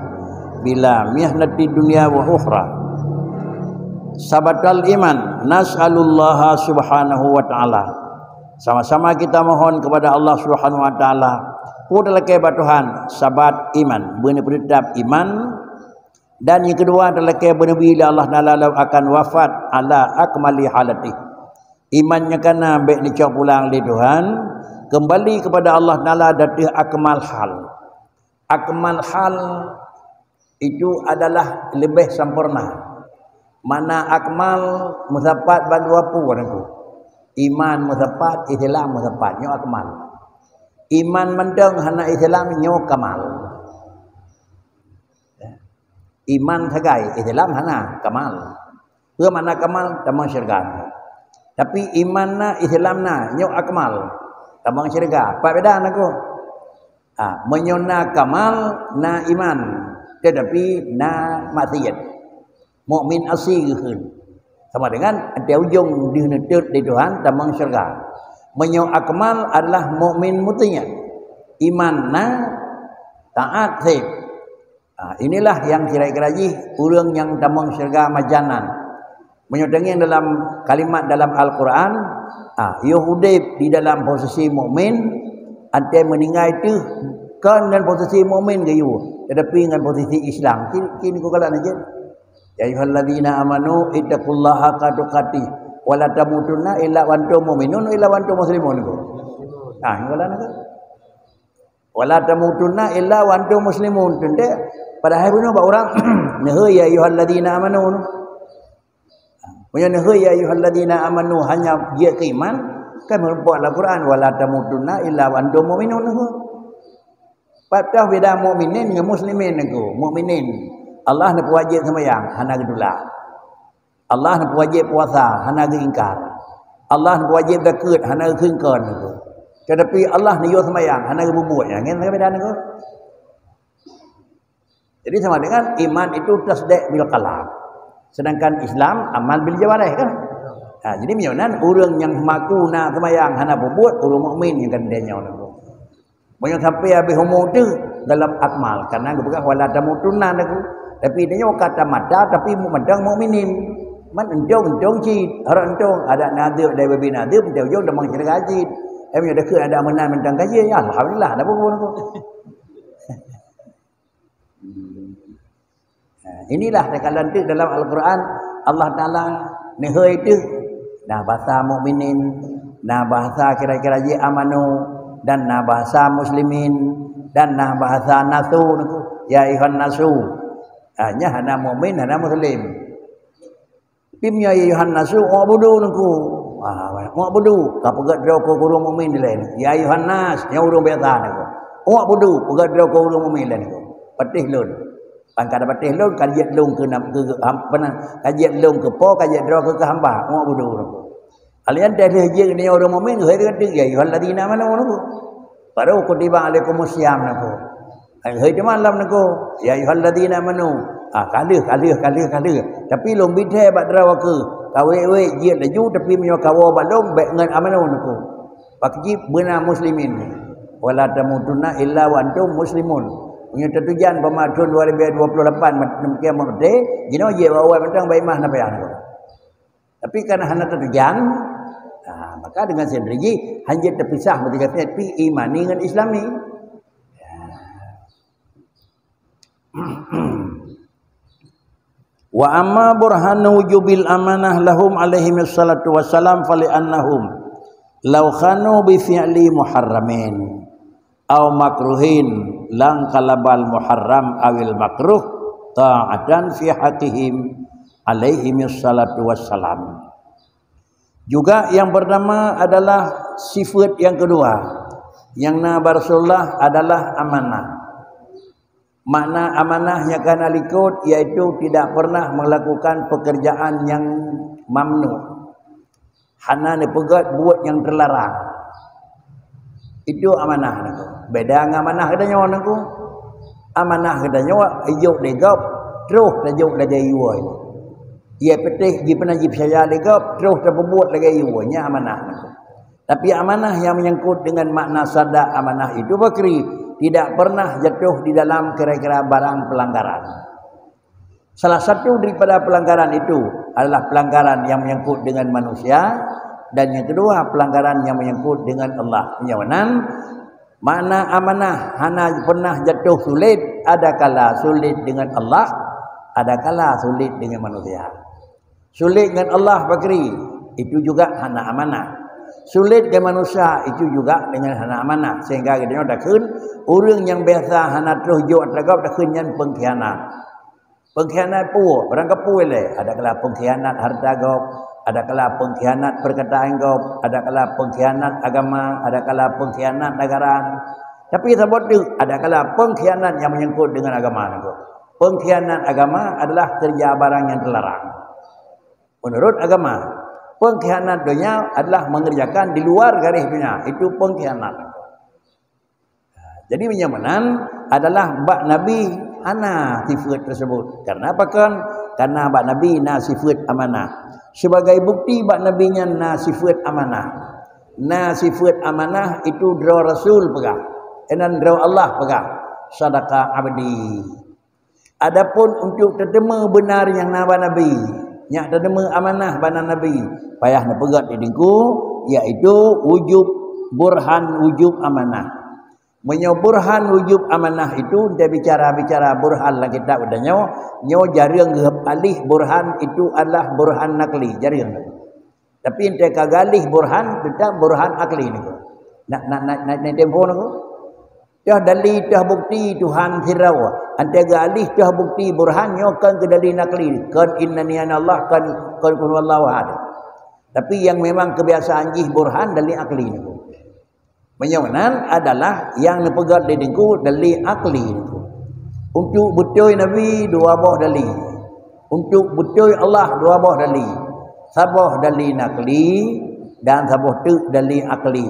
bila mihnati dunia wa ukhra. Sabatal iman, nas'alullah subhanahu wa ta'ala. Sama-sama kita mohon kepada Allah Subhanahu wa Ta'ala. Peue talakée bak Tuhan, sabat iman, beuna peuteutap iman. Dan nyang keudua talakée beuna bi lé Allah Taala lom akan wafat ala akmali halati. Iman nyang kana bék neucok pulang lé Tuhan, keumbali kepada Allah Taala ateueh akmal hal. Akmal hal itu adalah leubeh sampoereuna. Makna akmal meusapat ban dua peue Teungku. Iman meusapat, Islam meusapat. Nyoe akmal. Iman mantong hana Islam nyoe kamal. Iman sagai, Islam hana kamal. Peue makna kamal? Tamong syeuruga. Tapi iman na, Islam na, nyoe akmal. Tamong syeuruga. Pat beda Teungku? Ha, meunyoe na kamal, na iman, tetapi na maksiat. Mukmin asi geukheun. Sama dengan di ujong deuh neuteuet di Tuhan tamong syeuruga. Meunyoe akmal adalah mukmin muti. Iman na, taat seb. Ha, inilah yang kira-kira jih ureuëng nyang tamong syeuruga majanan. Meunyoe teungieng dalam kalimat dalam Al-Quran, ha, yoh udeb di dalam posisi mukmin, ateueh meuninggai teuh kon ngon posisi mukmin geuyue, tetapi ngon posisi Islam. Kini, kini ku galak na jeuet. Ya ayyuhalladzina amanu ittaqullaha haqqa tuqatih wa la tamutunna illa wa antum mu'minun illa wa antum muslimun. Ha, ku galak na jeuet. Wala tamutunna illa wa antum muslimun. Teuntée padahai bunoe bak urang neuheu ya ayyuhalladzina amanu. Meunyoe neuheu ya ayyuhalladzina amanu hanya jeuet keu iman, kan meurumpok lam Quran wala tamutunna illa wa antum mu'minun. Pat toh beda mukminin ngon muslimin Teungku. Mukminin Allah neupeuwajéb seumayang hana geutulak. Allah neupeuwajéb puasa, hana geuingkar. Allah neupeuwajéb zakeuet, hana geukheun kon Teungku. Tetapi Allah neuyue seumayang, hana geupeubuet. Nyan ngon sabe dan Teungku. Jadi sama dengan iman itu tasdiq bil qalb. Sedangkan Islam amal bil jawarih kan? Ha, jadi meunyoe nan ureuëng nyang mengaku na seumayang hana peubuet, ureuëng mukmin nyang keuneuk nyoe Teungku. Meunyoe sampai habéh umu teuh dalam akmal, karena geupeugah wala tamutunna Teungku. Tapi tanyoe ka tamata, tapi mantong mukminin. Man entong-entong cit, harap entong ada nadeueb dari babi nadeueb, entong ujong tamong syeuruga cit. Eh, meunyoe deukeue ada meunan mantong kaji, ya alhamdulillah, ada bubu Teungku. Nah, inilah teukalan teuk dalam Al-Quran, Allah Taala neuheu teuh. Nah, bahasa mukminin, nah, bahasa kira-kira jih amanu, dan nah, bahasa muslimin, dan nah, bahasa nasu Teungku. Ya ayuhan nasu. Ha, nyan hana mukmin, hana muslim. Tim ya ayuhan nasu, u'budu Teungku. Ha, u'budu. Ka peugah droe keu ureuëng mukmin di laén. Ya ayuhan nas, nyang ureuëng biasa Teungku. U'budu, peugah droe keu ureuëng mukmin laén Teungku. Patéh lôn. Pan kada patéh lôn, ka jeuet lôn keu nam-, keu, keu, ham-, apa nan? Ka jeuet lôn keu po, ka jeuet droe keu, keu hamba. U'budu Teungku. Alian teh lheueh jeuet nyoe ureuëng mukmin, hei teuka ya ayuhalladzina amanu Teungku. Baru kutiba alaikumus siyam Teungku. Hai, hai teuma lam Teungku, ya ayyuhalladzina amanu. Ah, ka lheueh, ka lheueh, ka lheueh, ka lheueh. Tapi lôn bi thèe bak droe keu, ka wék-wék jeuet laju, tapi meunyoe kawoe bak lôn, bék ngon amanu Teungku. Pakcit beuna muslimin. "Wala tamutunna illa wa antum muslimun." Meunyoe tatujan bak thon dua ribu dua puluh lapan mat-, kiamat maté, jinoe jeuet bak awai mantong bak imah na payah nanggroe. Tapi karena hana tatujan, ha, maka dengan sendiri jih hana jeuet tapisah meuteugah tapi imani ngon islami. Wa amma burhanu wujubil amanah lahum alaihimus salatu wassalam fali'annahum law khanu bi fi'li muharramin aw makruhin langqalabal muharram awil makruh ta'atan fi haqqihim alaihimus salatu wassalam. Juga yang pertama adalah sifat yang kedua yang na bak Rasulullah adalah amanah. Makna amanah nyang kana likot yaitu tidak pernah melakukan pekerjaan yang mamnu. Hana neupeugét buet nyang teularang. Itu amanah nanggroe. Beda ngon amanah geutanyoe nanggroe. Amanah geutanyoe ijok lé gob, troh tajok lagée iwoe. Ie peutéh jipeunan jipeucaya lé gob, troh tapeubuet lagée iwoe. Nyan amanah nanggroe. Tapi amanah yang menyangkut dengan makna sadak amanah itu bakri tidak pernah jatuh di dalam kira-kira barang pelanggaran. Salah satu daripada pelanggaran itu adalah pelanggaran yang menyangkut dengan manusia dan yang kedua pelanggaran yang menyangkut dengan Allah. Meunyoe nan makna amanah hana pernah jatuh sulit, adakala sulit dengan Allah, adakala sulit dengan manusia. Sulit ngon Allah bakri, itu juga hana amanah. Sulit ngon manusia, itu juga dengan hana amanah. Sehingga geutanyoe takheun, ureuëng nyang biasa hana troh jok atra gob takheun nyan pengkhianat. Pengkhianat peue? Barang kapeue lé? Adakala pengkhianat harta gob, adakala pengkhianat perkataan gob, adakala pengkhianat agama, adakala pengkhianat negara. Tapi saboh teuk, adakala pengkhianat yang menyangkut dengan agama nanggroe. Pengkhianat agama adalah kerja barang yang terlarang. Menurut agama, pengkhianat donya adalah mengerjakan di luar garis donya. Itu pengkhianat. Jadi, meunyoe meunan adalah bak Nabi hana sifat tersebut. Karena apa kan? Karena bak Nabi na sifat amanah. Sebagai bukti bak Nabi nyan na sifat amanah. Na sifat amanah itu droe Rasul peugah. Inan droe Allah peugah. Sadaqa abdi. Adapun untuk teuteumé beunar nyang na bak Nabi, nyang teuteumé amanah bak Nabi, payah neupeugét di dengku, yaitu wujub burhan wujub amanah. Meunyoe burhan wujub amanah itu, nte bicara-bicara burhan lam kitab geutanyoe, nyoe jareueng geualih burhan itu adalah burhan nakli, jareueng. Tapi nte ka geualih burhan, teutap burhan akli nanggroe. Nak, nak, nak, nak, nak tempo nanggroe. Toh dali, toh bukti Tuhan sidroe. Nte geualih toh bukti burhan nyoe kon keu dali nakli, kon innani ana Allah, kon, kon qul huwallahu ahad. Tapi yang memang kebiasaan jih burhan dali akli nanggroe. Meunyoe nan adalah nyang neupeugét lé teungku dali akli nanggroe. Untuk beutôi Nabi dua boh dali. Untuk beutôi Allah dua boh dali. Saboh dali nakli dan saboh teuk dali akli.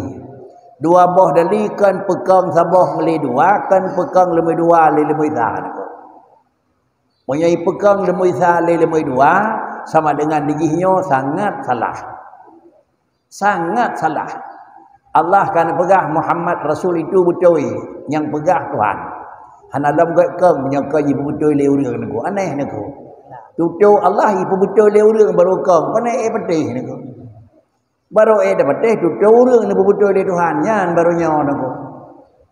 Dua boh dali kon peukong saboh lé dua, kon peukong leumui dua lé leumui sa nanggroe. Meunyoe ipeukong leumui sa lé leumui dua, sama dengan di jih nyoe sangat salah. Sangat salah. Allah ka neupeugah Muhammad Rasul itu beutôi, nyang peugah Tuhan. Hana lom gét kong meunyoe ka jipeubeutôi lé ureuëng nanggroe. Aneh nanggroe. Tutoe Allah jipeubeutôi lé ureuëng baru kong. Pane ék patéh nanggroe. Baru ék tapatéh tutoe ureuëng neupeubeutôi lé Tuhan, nyan baru nyoe nanggroe.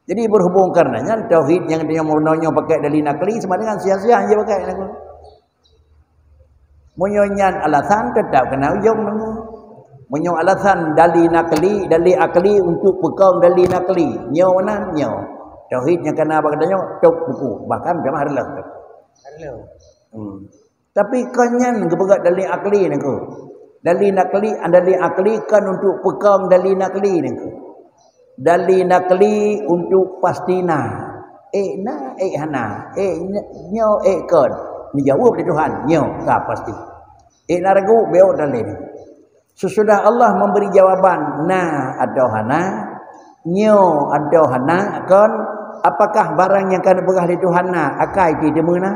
Jadi berhubung karena nyan tauhid nyang tanyoe meurunoe nyoe pakai dali nakli sama dengan sia-sia jih pakai nanggroe. Meunyoe nyan alasan, teutap keunan ujong nanggroe. Meunyoe alasan dali nakli, dali akli untuk peukong dali nakli, nyoe nan nyoe. Tauhid nyang kana bak geutanyoe top buku, bahkan jamaah reuloh. Hmm. Tapi kon nyan geupeugah dali akli nanggroe. Dali nakli, dali akli kon untuk peukong dali nakli nanggroe. Dali nakli untuk pasti na. Ék na, ék hana, ék ny-, nyoe, ék kon. Neujaweueb lé Tuhan, nyoe ka pasti. Ék na ragu, bék dalil. Sesudah Allah memberi jawaban na atau hana, nyoe atau hana, kon, apakah barang nyang ka neupeugah lé Tuhan na akai jiteumé na?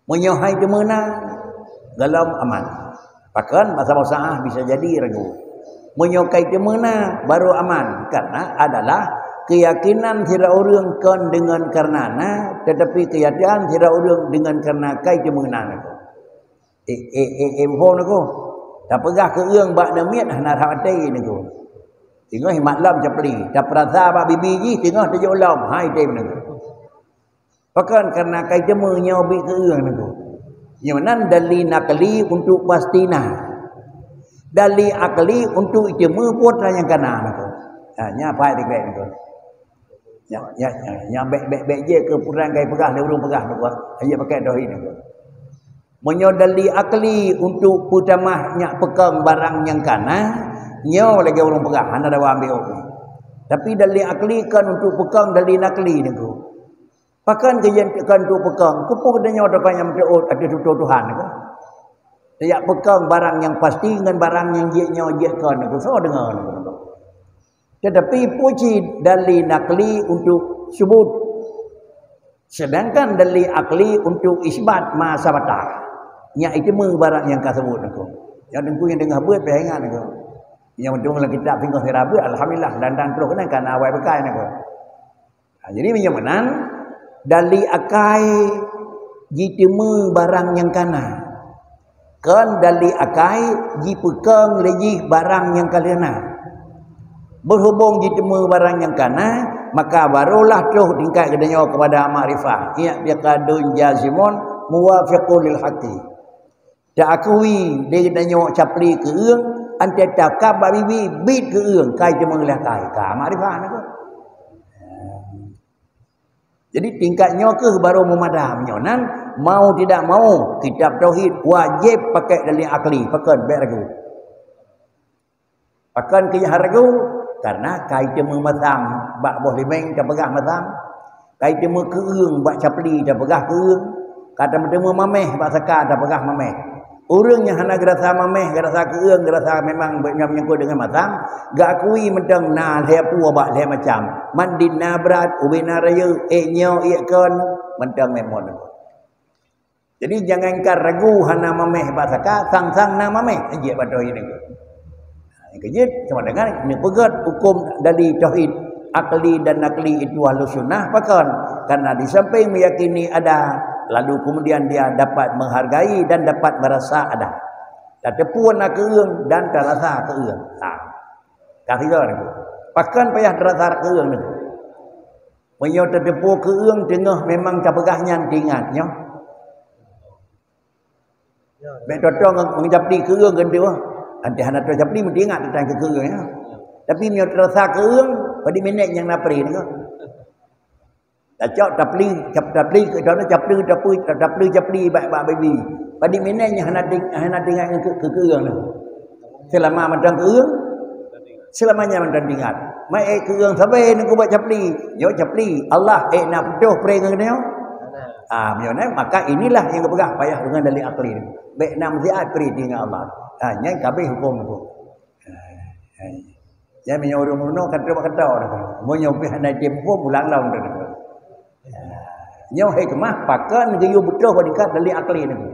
Meunyoe hai teumé na, golom aman. Pakon masa-masa ah bisa jadi ragu. Meunyoe kai teumeu na, baru aman. Karena adalah keyakinan sidroe ureuëng kon deungon karena na, tetapi keyakinan sidroe ureuëng deungon karena kai teumeu na. Eh, eh, eh, eh, muphom niko. Tapeugah keu ureuëng bak namiet hana rhah até niko. Singoh maklom capli, tapeurasa bak bibi jih singoh tajok lom, hai tem niko. Pakon karena kai teumeu nyoe bit keu ureuëng niko. Nyoe nan dali nakli untuk pasti na. Dali akli untuk iteumeu putra nyang kana niko. Ha, nya pai dikrek niko. Nya, nya, nya, nya bek, bek, bek je keu purang kai peugah lé ureuëng peugah niko. Ayo pakai dohi niko. Meunyoe dali akli untuk peutamah nyak peukong barang nyang kana, nyoe lagée ureuëng peugah hana dawa ambiok. Tapi dali akli kan untuk peukong dali nakli niko. Pakon keujian kan untuk peukong, keupeue geutanyoe teuka nyang meuteut ateueh tutoe Tuhan niko. Tajak peukong barang nyang pasti ngon barang nyang jiek nyoe jiek kon niko. Soe deungoe niko. Tetapi puji dali nakli untuk subut. Sedangkan dali akli untuk isbat ma sabata. Nyak iteumeu barang nyang ka sebut niko. Nyang teungku nyang deungoe beuet pih ingat niko. Nyang teungku lam kitab singoh sira beuet, alhamdulillah, dan, dan terus keunan kana awai bekai niko. Ha, jadi meunyoe meunan, dali akai jiteumeu barang nyang kana. Kon dali akai jipeukong lé jih barang nyang ka lheueh na. Berhubung jiteumeu barang nyang kana, maka barulah troh tingkat geutanyoe kepada makrifah. I'tiqadun jazimun muwafiqun lil haqqi. Taakui lé geutanyoe capli keu ureuëng, antée takab bak bibi bit keu ureuëng, kai teumeu lé akai. Ka makrifah niko. Jadi tingkat nyoe keuh baru meumada. Meunyoe nan, mau tidak mau, kitab tauhid wajéb pakai dalil akli, pakon bék ragu. Pakon keu nyang ragu? Karena kai teumeu masam bak boh limeng tapeugah masam, kai teumeu keu ureuëng bak capli tapeugah keu ureuëng, ka teumeu maméh bak saka tapeugah maméh. Ureuëng nyang hana geurasa maméh, geurasa keu ureuëng, geurasa memang nyang menyangkut deungon masam, geuakui mantong na lhée peue bak lhée macam. Mandin na brat, ubé na rayeuk, ék nyoe, ék kon, mantong memon. Jadi jangankan ragu hana maméh bak saka, sang-sang na maméh, jeuet bak tauhid niko. Nyang keujeuet sama dengan neupeugét hukum dari tauhid akli dan nakli itu ahlu sunnah pakon? Karena di samping meyakini ada, lalu kemudian dia dapat menghargai dan dapat merasa ada. Tateupeue na keu ureuëng dan tarasa keu ureuëng. Ha. Ka sigoe niko. Pakon payah tarasa keu ureuëng niko? Meunyoe tateupeue keu ureuëng teungoh memang tapeugah nyan teuingat nyoe. Bék toto ngon, ngon capli keu ureuëng geunteuk. Antée hana toe capli meuti ingat teuntang keu ureuëng nyoe. Tapi meunyoe tarasa keu ureuëng, padum minét nyang na pri niko. Tacok tapli, cap, tapli keu tapli, tapli, tapli, tapli bak, bak bibi. Padum minét nyang hana ting-, hana teuingat ngon keu, keu, keu ureuëng nyoe. Seulama mantong keu ureuëng, seulama nyan mantong teuingat. Mai ék keu ureuëng sabe niko bak capli. Nyoe capli, Allah ék na putôh pré ngon geutanyoe. Ah, meunyoe nyan, maka inilah nyang geupeugah payah deungon dalil akli. Bék na meusiat pri deungon Allah. Ah, nyan kabeh huköm tu. Ah, nyan meunyoe ureuëng meurunoe ka trok bak kata dah. Meunyoe pih hana jitem huköm, ulang lom dah. Nyoe hikmah pakon geuyue beutôh bak tingkat dalil akli nyoe.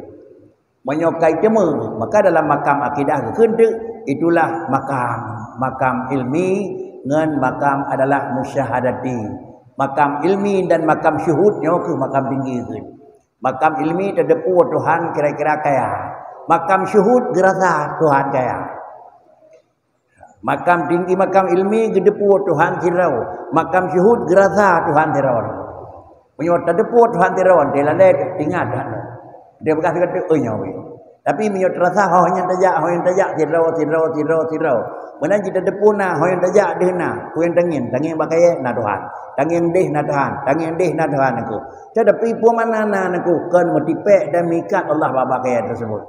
Meunyoe kai teumé, maka dalam makam akidah geukheun teuk, itulah makam, makam ilmi ngon makam adalah musyahadati. Makam ilmi dan makam syuhud nyoe keuh makam tinggi geukheun. Makam ilmi tateupeue Tuhan kira-kira kaya. Makam syuhud geurasa Tuhan kaya. Makam tinggi, makam ilmi geuteupeue Tuhan sidroe, makam syuhud geurasa Tuhan sidroe. Meunyoe tateupeue Tuhan sidroe, teulalé teuingat Tuhan. Dia bekas kata, "Oh, nyoe." Tapi meunyoe terasa, "Oh, nyang tajak, oh, nyang tajak, sidroe, sidroe, sidroe, sidroe." Meunan cit tateupeue na, "Oh, nyang tajak deuh na, oh, nyang tangieng, tangieng bak kayèe na Tuhan, tangieng deh na Tuhan, tangieng deh na Tuhan aku." Tetapi peue makna na aku kon meutipék dan meuikat Allah bak, bak kayèe tersebut.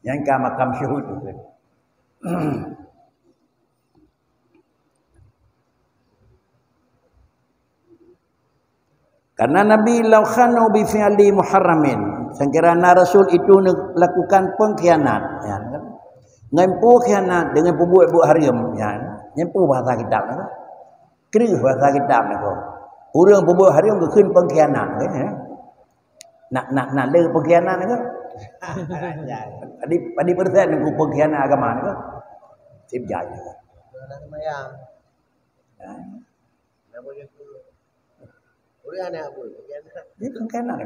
Nyang ka makam syuhud tu. Karena Nabi, "Lau khanu bi fi'li muharramin." Sangkira na rasul itu ne-, lakukan pengkhianat, ya, kan? Ngon peue khianat, dengan peubuet buet haram, ya. Nyan peue bahasa kitab, ya. Kreueh bahasa kitab niko. Ureuëng peubuet haram geukheun pengkhianat, ya. Nak, nak, nak le pengkhianat niko. Padi, padi persen niko pengkhianat agama niko. Sip jai. Hana seumayang. Ha? Nama dia tu? Urang anak apa? Dia pengkhianat.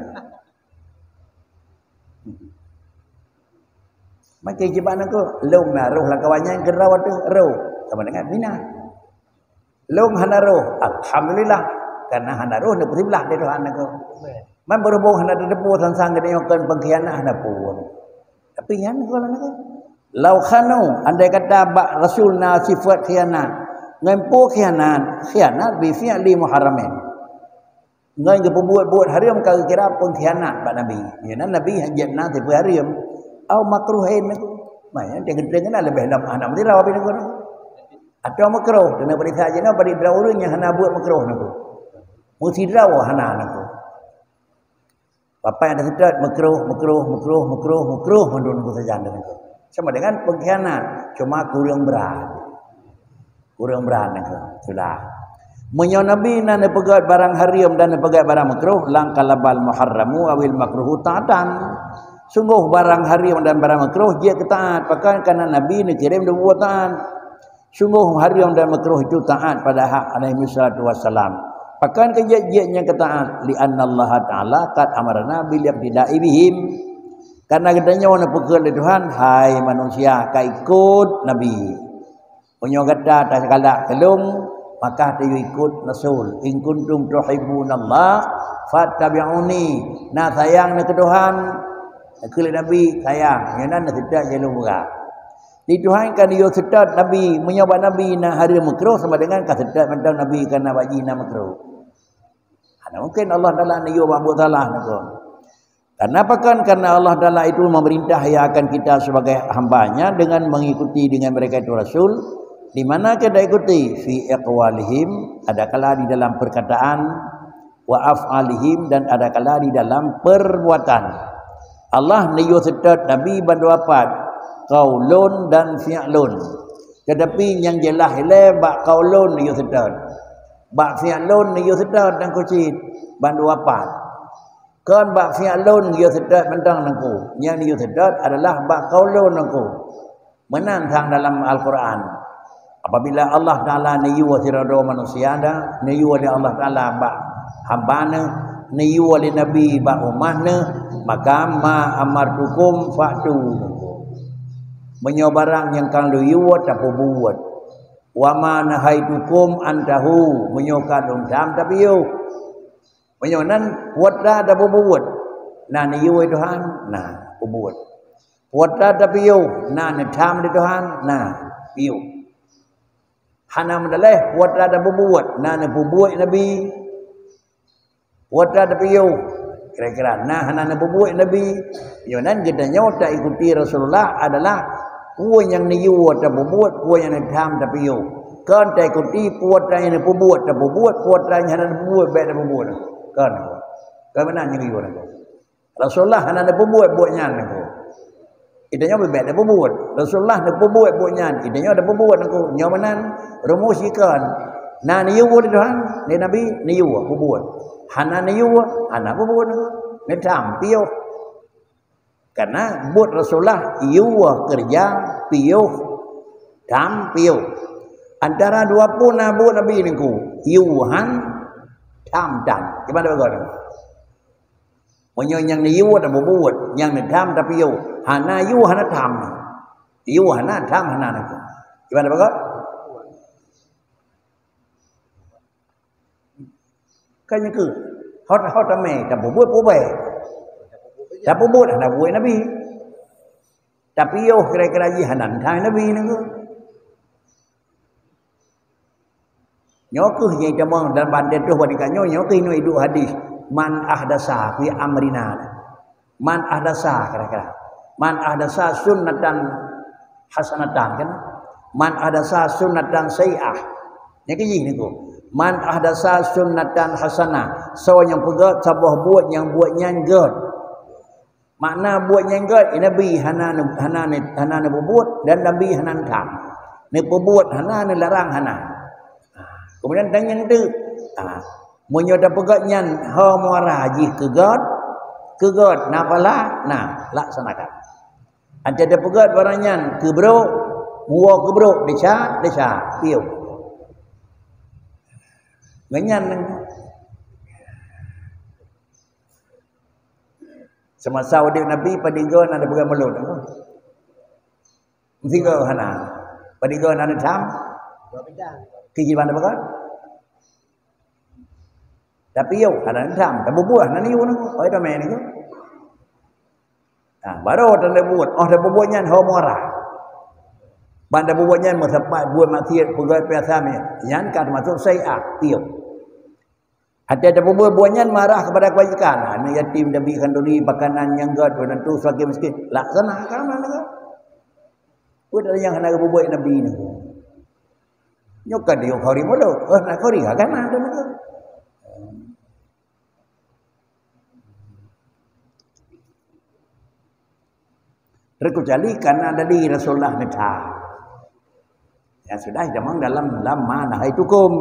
Macam jiban aku, lôn na roh lam kawan nyan keudroe tu roh. Sama dengan mina. Lôn hana roh, alhamdulillah. Karena hana roh, neupeusiblah di Tuhan aku. Man berhubung hana teupeu sang-sang geutanyoe kon pengkhianat hana pun. Tapi nyan goh lom nyan. Lau khanu, andai kata bak Rasul na sifat khianat, ngon peue khianat? Khianat bi fi'li muharramin. Ngon geupeubuet-buet hareuem ka geukira pengkhianat bak Nabi. Nyan Nabi hana jeuet na sifat hareuem. Au makruhin. Maknanya teukeudeueng na leubeh lam hana meudira bak Nabi. Atau makruh, kena periksa jinoe bagi droe ureueng nyang hana buet makruh nangku. Meusidroe hana nangku. Bapak nyang teuseutôt makruh, makruh, makruh, makruh, makruh mandum nangku sajan nangku. Sama dengan pengkhianat, cuma kurang brat. Kurang brat nangku. Sudah. Meunyoe Nabi na neupeugét barang hareuem dan neupeugét barang makruh, lang kalabal muharramu awil makruhu ta'atan. Sungguh barang hareuem dan barang makruh jeuet keu taat, pakon karena Nabi neukirém dua buah taat. Sungguh hareuem dan makruh itu taat pada hak alaihi salatu wassalam. Pakon keu jeuet-jeuet nyang keu taat? Li annallaha ta'ala qad amarna bil iqtida'i bihim. Karena geutanyoe neupeugah lé Tuhan, "Hai manusia, ka ikot Nabi." Meunyoe gata tagalak keu lôn, maka tayue ikot Rasul. "In kuntum tuhibbunallah fattabi'uni." Na sayang na keu Tuhan, na keu lé Nabi sayang, nyan na seutôt jalur beurah. Di Tuhan ka neuyue seutôt Nabi, meunyoe bak Nabi na hareuem makruh sama dengan ka seutôt mantong Nabi ka na bak jih na makruh. Hana mungkin Allah Taala neuyue bak buet salah nangku. Karena apa kan? Karena Allah Taala itu memerintah ya akan kita sebagai hamba-Nya dengan mengikuti dengan mereka itu Rasul, di mana kita ikuti fi aqwalihim, adakala di dalam perkataan, wa af'alihim, dan adakala di dalam perbuatan. Allah neuyue seutôt Nabi bandua pat, qaulun dan fi'lun. Tetapi nyang jeulaih ilée bak qaulun neuyue seutôt. Bak fi'lun neuyue seutôt nangku cit bandua pat. Kon bak fi'lun neuyue seutôt mantong nangku. Nyang neuyue seutôt adalah bak qaulun nangku. Meunan sang dalam Al-Quran. Apabila Allah Taala neuyue sidroe manusia dah, neuyue lé Allah Taala bak hamba Neuh, neuyue lé Nabi bak umat Neuh, maka ma amartukum fa'tu. Meunyoe barang nyang ka lôn yue tapeubuet, wa ma nahaitukum antahu, meunyoe ka lôn tham tapiôh. Meunyoe nan peue ta tapeubuet, na neuyue Tuhan, na peubuet. Peue ta tapiôh, na neutham lé Tuhan, na piôh. Hana meudaleh peue ta tapeubuet, na neupeubuet Nabi. Peue ta tapiôh, kira-kira na hana neupeubuet Nabi. Nyoe nan geutanyoe taikuti Rasulullah adalah peue nyang neuyue tapeubuet, peue nyang neutham tapiôh. Kon taikuti peue ta nyang neupeubuet tapeubuet, peue ta nyang hana neupeubuet bék tapeubuet. Kon. Kon meunan nyang geuyue nangku. Rasulullah hana neupeubuet buet nyan nangku. Geutanyoe beubaih tapeubuet. Rasulullah neupeubuet buet nyan, geutanyoe tapeubuet nangku. Nyoe meunan rumus jih kon. Na neuyue lé Tuhan, lé Nabi, neuyue peubuet. Hana neuyue, hana peubuet nangku. Neutham piôh. Karena buet Rasulullah yue keureuja piôh, tham piôh. Antara dua pun na buet Nabi nangku, yue han, tham tan. Kiban bagoe nangku? Meunyoe nyang neuyue tapeubuet, nyang neutham tapiôh, hana yue hana tham. Yue hana tham hana nangku. Kiban bagoe? Kan nyan keuh. Hot-hot ramé tapeubuet peue bae. Tapeubuet hana buet Nabi. Tapiôh kira-kira jih hana neutham Nabi nangku. Nyoe kheueh nyang itamong dan bak teuh bak nyoe, nyoe kheueh inoe iduek hadis, "Man ahdasa fi amrina." Man ahdasa kira-kira. Man ahdasa sunnatan hasanatan kan? Man ahdasa sunnatan sayyi'ah. Nyan keuh jih nangku. Man ahdasa sunnatan hasanah. Soe nyang peugét saboh buet nyang buet nyan gét. Makna buet nyang gét, Nabi hana ne-, hana ne-, hana neupeubuet dan Nabi hana neutham. Neupeubuet hana, neularang hana. Kemudian tanyong teuk, ha, meunyoe tapeugét nyan ho muara jih keu gét, keu gét na pahala, na laksanakan. Ancai tapeugét barang nyan keu brok, Muwoe keu brok, desya, desya, piôh. Ngon nyan, semasa udép Nabi, padum goe na peugah mulod. Meusigoe hana. Padum goe na neutham. Kiban peugah. Tapi yo, hana neutham. Tabubuet hana neuyue nangku. Oi, tamé nangku. Nah, baru tanda buet. Oh, tanda buet nyan ho muara. Ban tanda buet nyan meusapat buet maksiat peugah biasa nyan. Nyan ka termasuk sai'ah, piôh. Até tanda buet, buet nyan marah kepada kebajikan. Anak yatim Nabi khanduri, pakanan nyang gèt, bantu fakir miskin. Laksana ka amal nangku. Buet nyang hana buet Nabi nangku. Nyoe ka diyo khanduri mulod. Oh, na khanduri ka na nangku. Terkecuali karena dari Rasulullah neutham. Ya sudah, itamong dalam, dalam ma nahaitukum.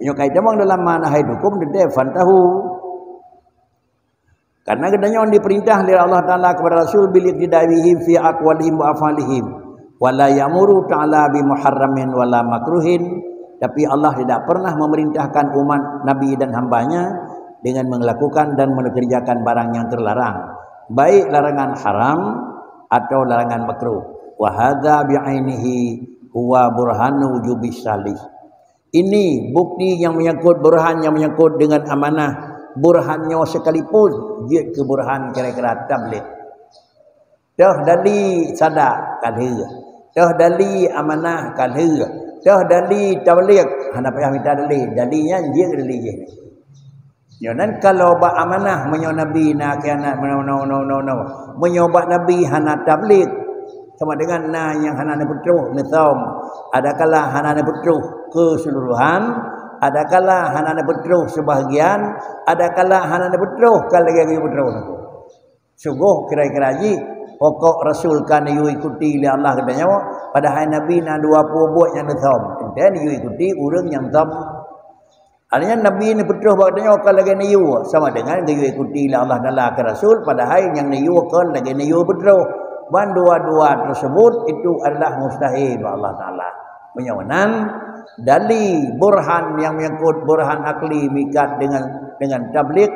Nyoe ka itamong dalam ma nahaitukum, teuntèe fantahu. Karena geutanyoe diperintah lé Allah Taala kepada Rasul bil iqtida bihim fi aqwalihim wa af'alihim. Wa la ya'muru ta'ala bi muharramin wa la makruhin. Tapi Allah tidak pernah memerintahkan umat Nabi dan hambanya dengan melakukan dan mengerjakan barang yang terlarang, baik larangan haram atau larangan makruh. Wa hadza bi'ainihi huwa burhanu wujubis salih. Ini bukti yang menyangkut, burhan yang menyangkut dengan amanah. Burhan nyoe sekalipun jeuet keu burhan kira-kira tabligh. Toh dali sadak ka lheueh. Toh dali amanah ka lheueh. Toh dali tabligh hana payah mita dali. Dali nyan jeuet dali jih. Nyoe nan kalau bak amanah, meunyoe Nabi na khianat, meunoe, meunoe, meunoe, meunoe, meunoe. Meunyoe bak Nabi hana tabligh, sama dengan na nyang hana neupeutroh, neusom. Adakala hana neupeutroh keseluruhan, adakala hana neupeutroh sebahagian, adakala hana neupeutroh ka lagèe geupeutroh. Sunggoh kira-kira jih, pokok Rasul ka neuyue ikuti lé Allah geutanyoe, padahai Nabi na dua ploh buet nyang neusom. Teuntèe neuyue ikuti ureueng nyang som. Artinya Nabi neupeutroh bak geutanyoe kon lagèe neuyue, sama dengan geuyue ikuti lé Allah Taala keu Rasul, padahai nyang neuyue kon lagèe neuyue peutroh. Ban dua-dua tersebut itu adalah mustahil bak Allah Taala. Meunyoe meunan, dali burhan nyang menyangkut burhan akli meuikat dengan, dengan tabligh,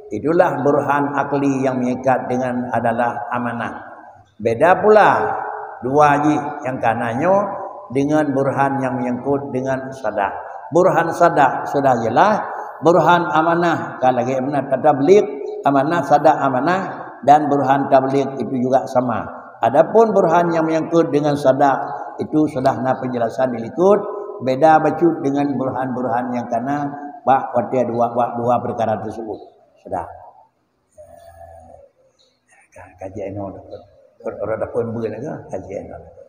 itulah burhan akli nyang meuikat dengan adalah amanah. Beda pula dua jih nyang kana nyoe dengan burhan nyang menyangkut dengan sadak. Burhan sadak sudah jelas, burhan amanah ka lagèe meunan tabligh, amanah sadak amanah, dan burhan tabligh itu juga sama. Adapun burhan nyang menyangkut dengan sadak itu sudah na penjelasan di likot, beda bacut dengan burhan-burhan nyang kana bak watèe dua, bak dua perkara tersebut. Sudah. Ka-, kajian nyoe. Orang dapur beu lagèe kajian nyoe.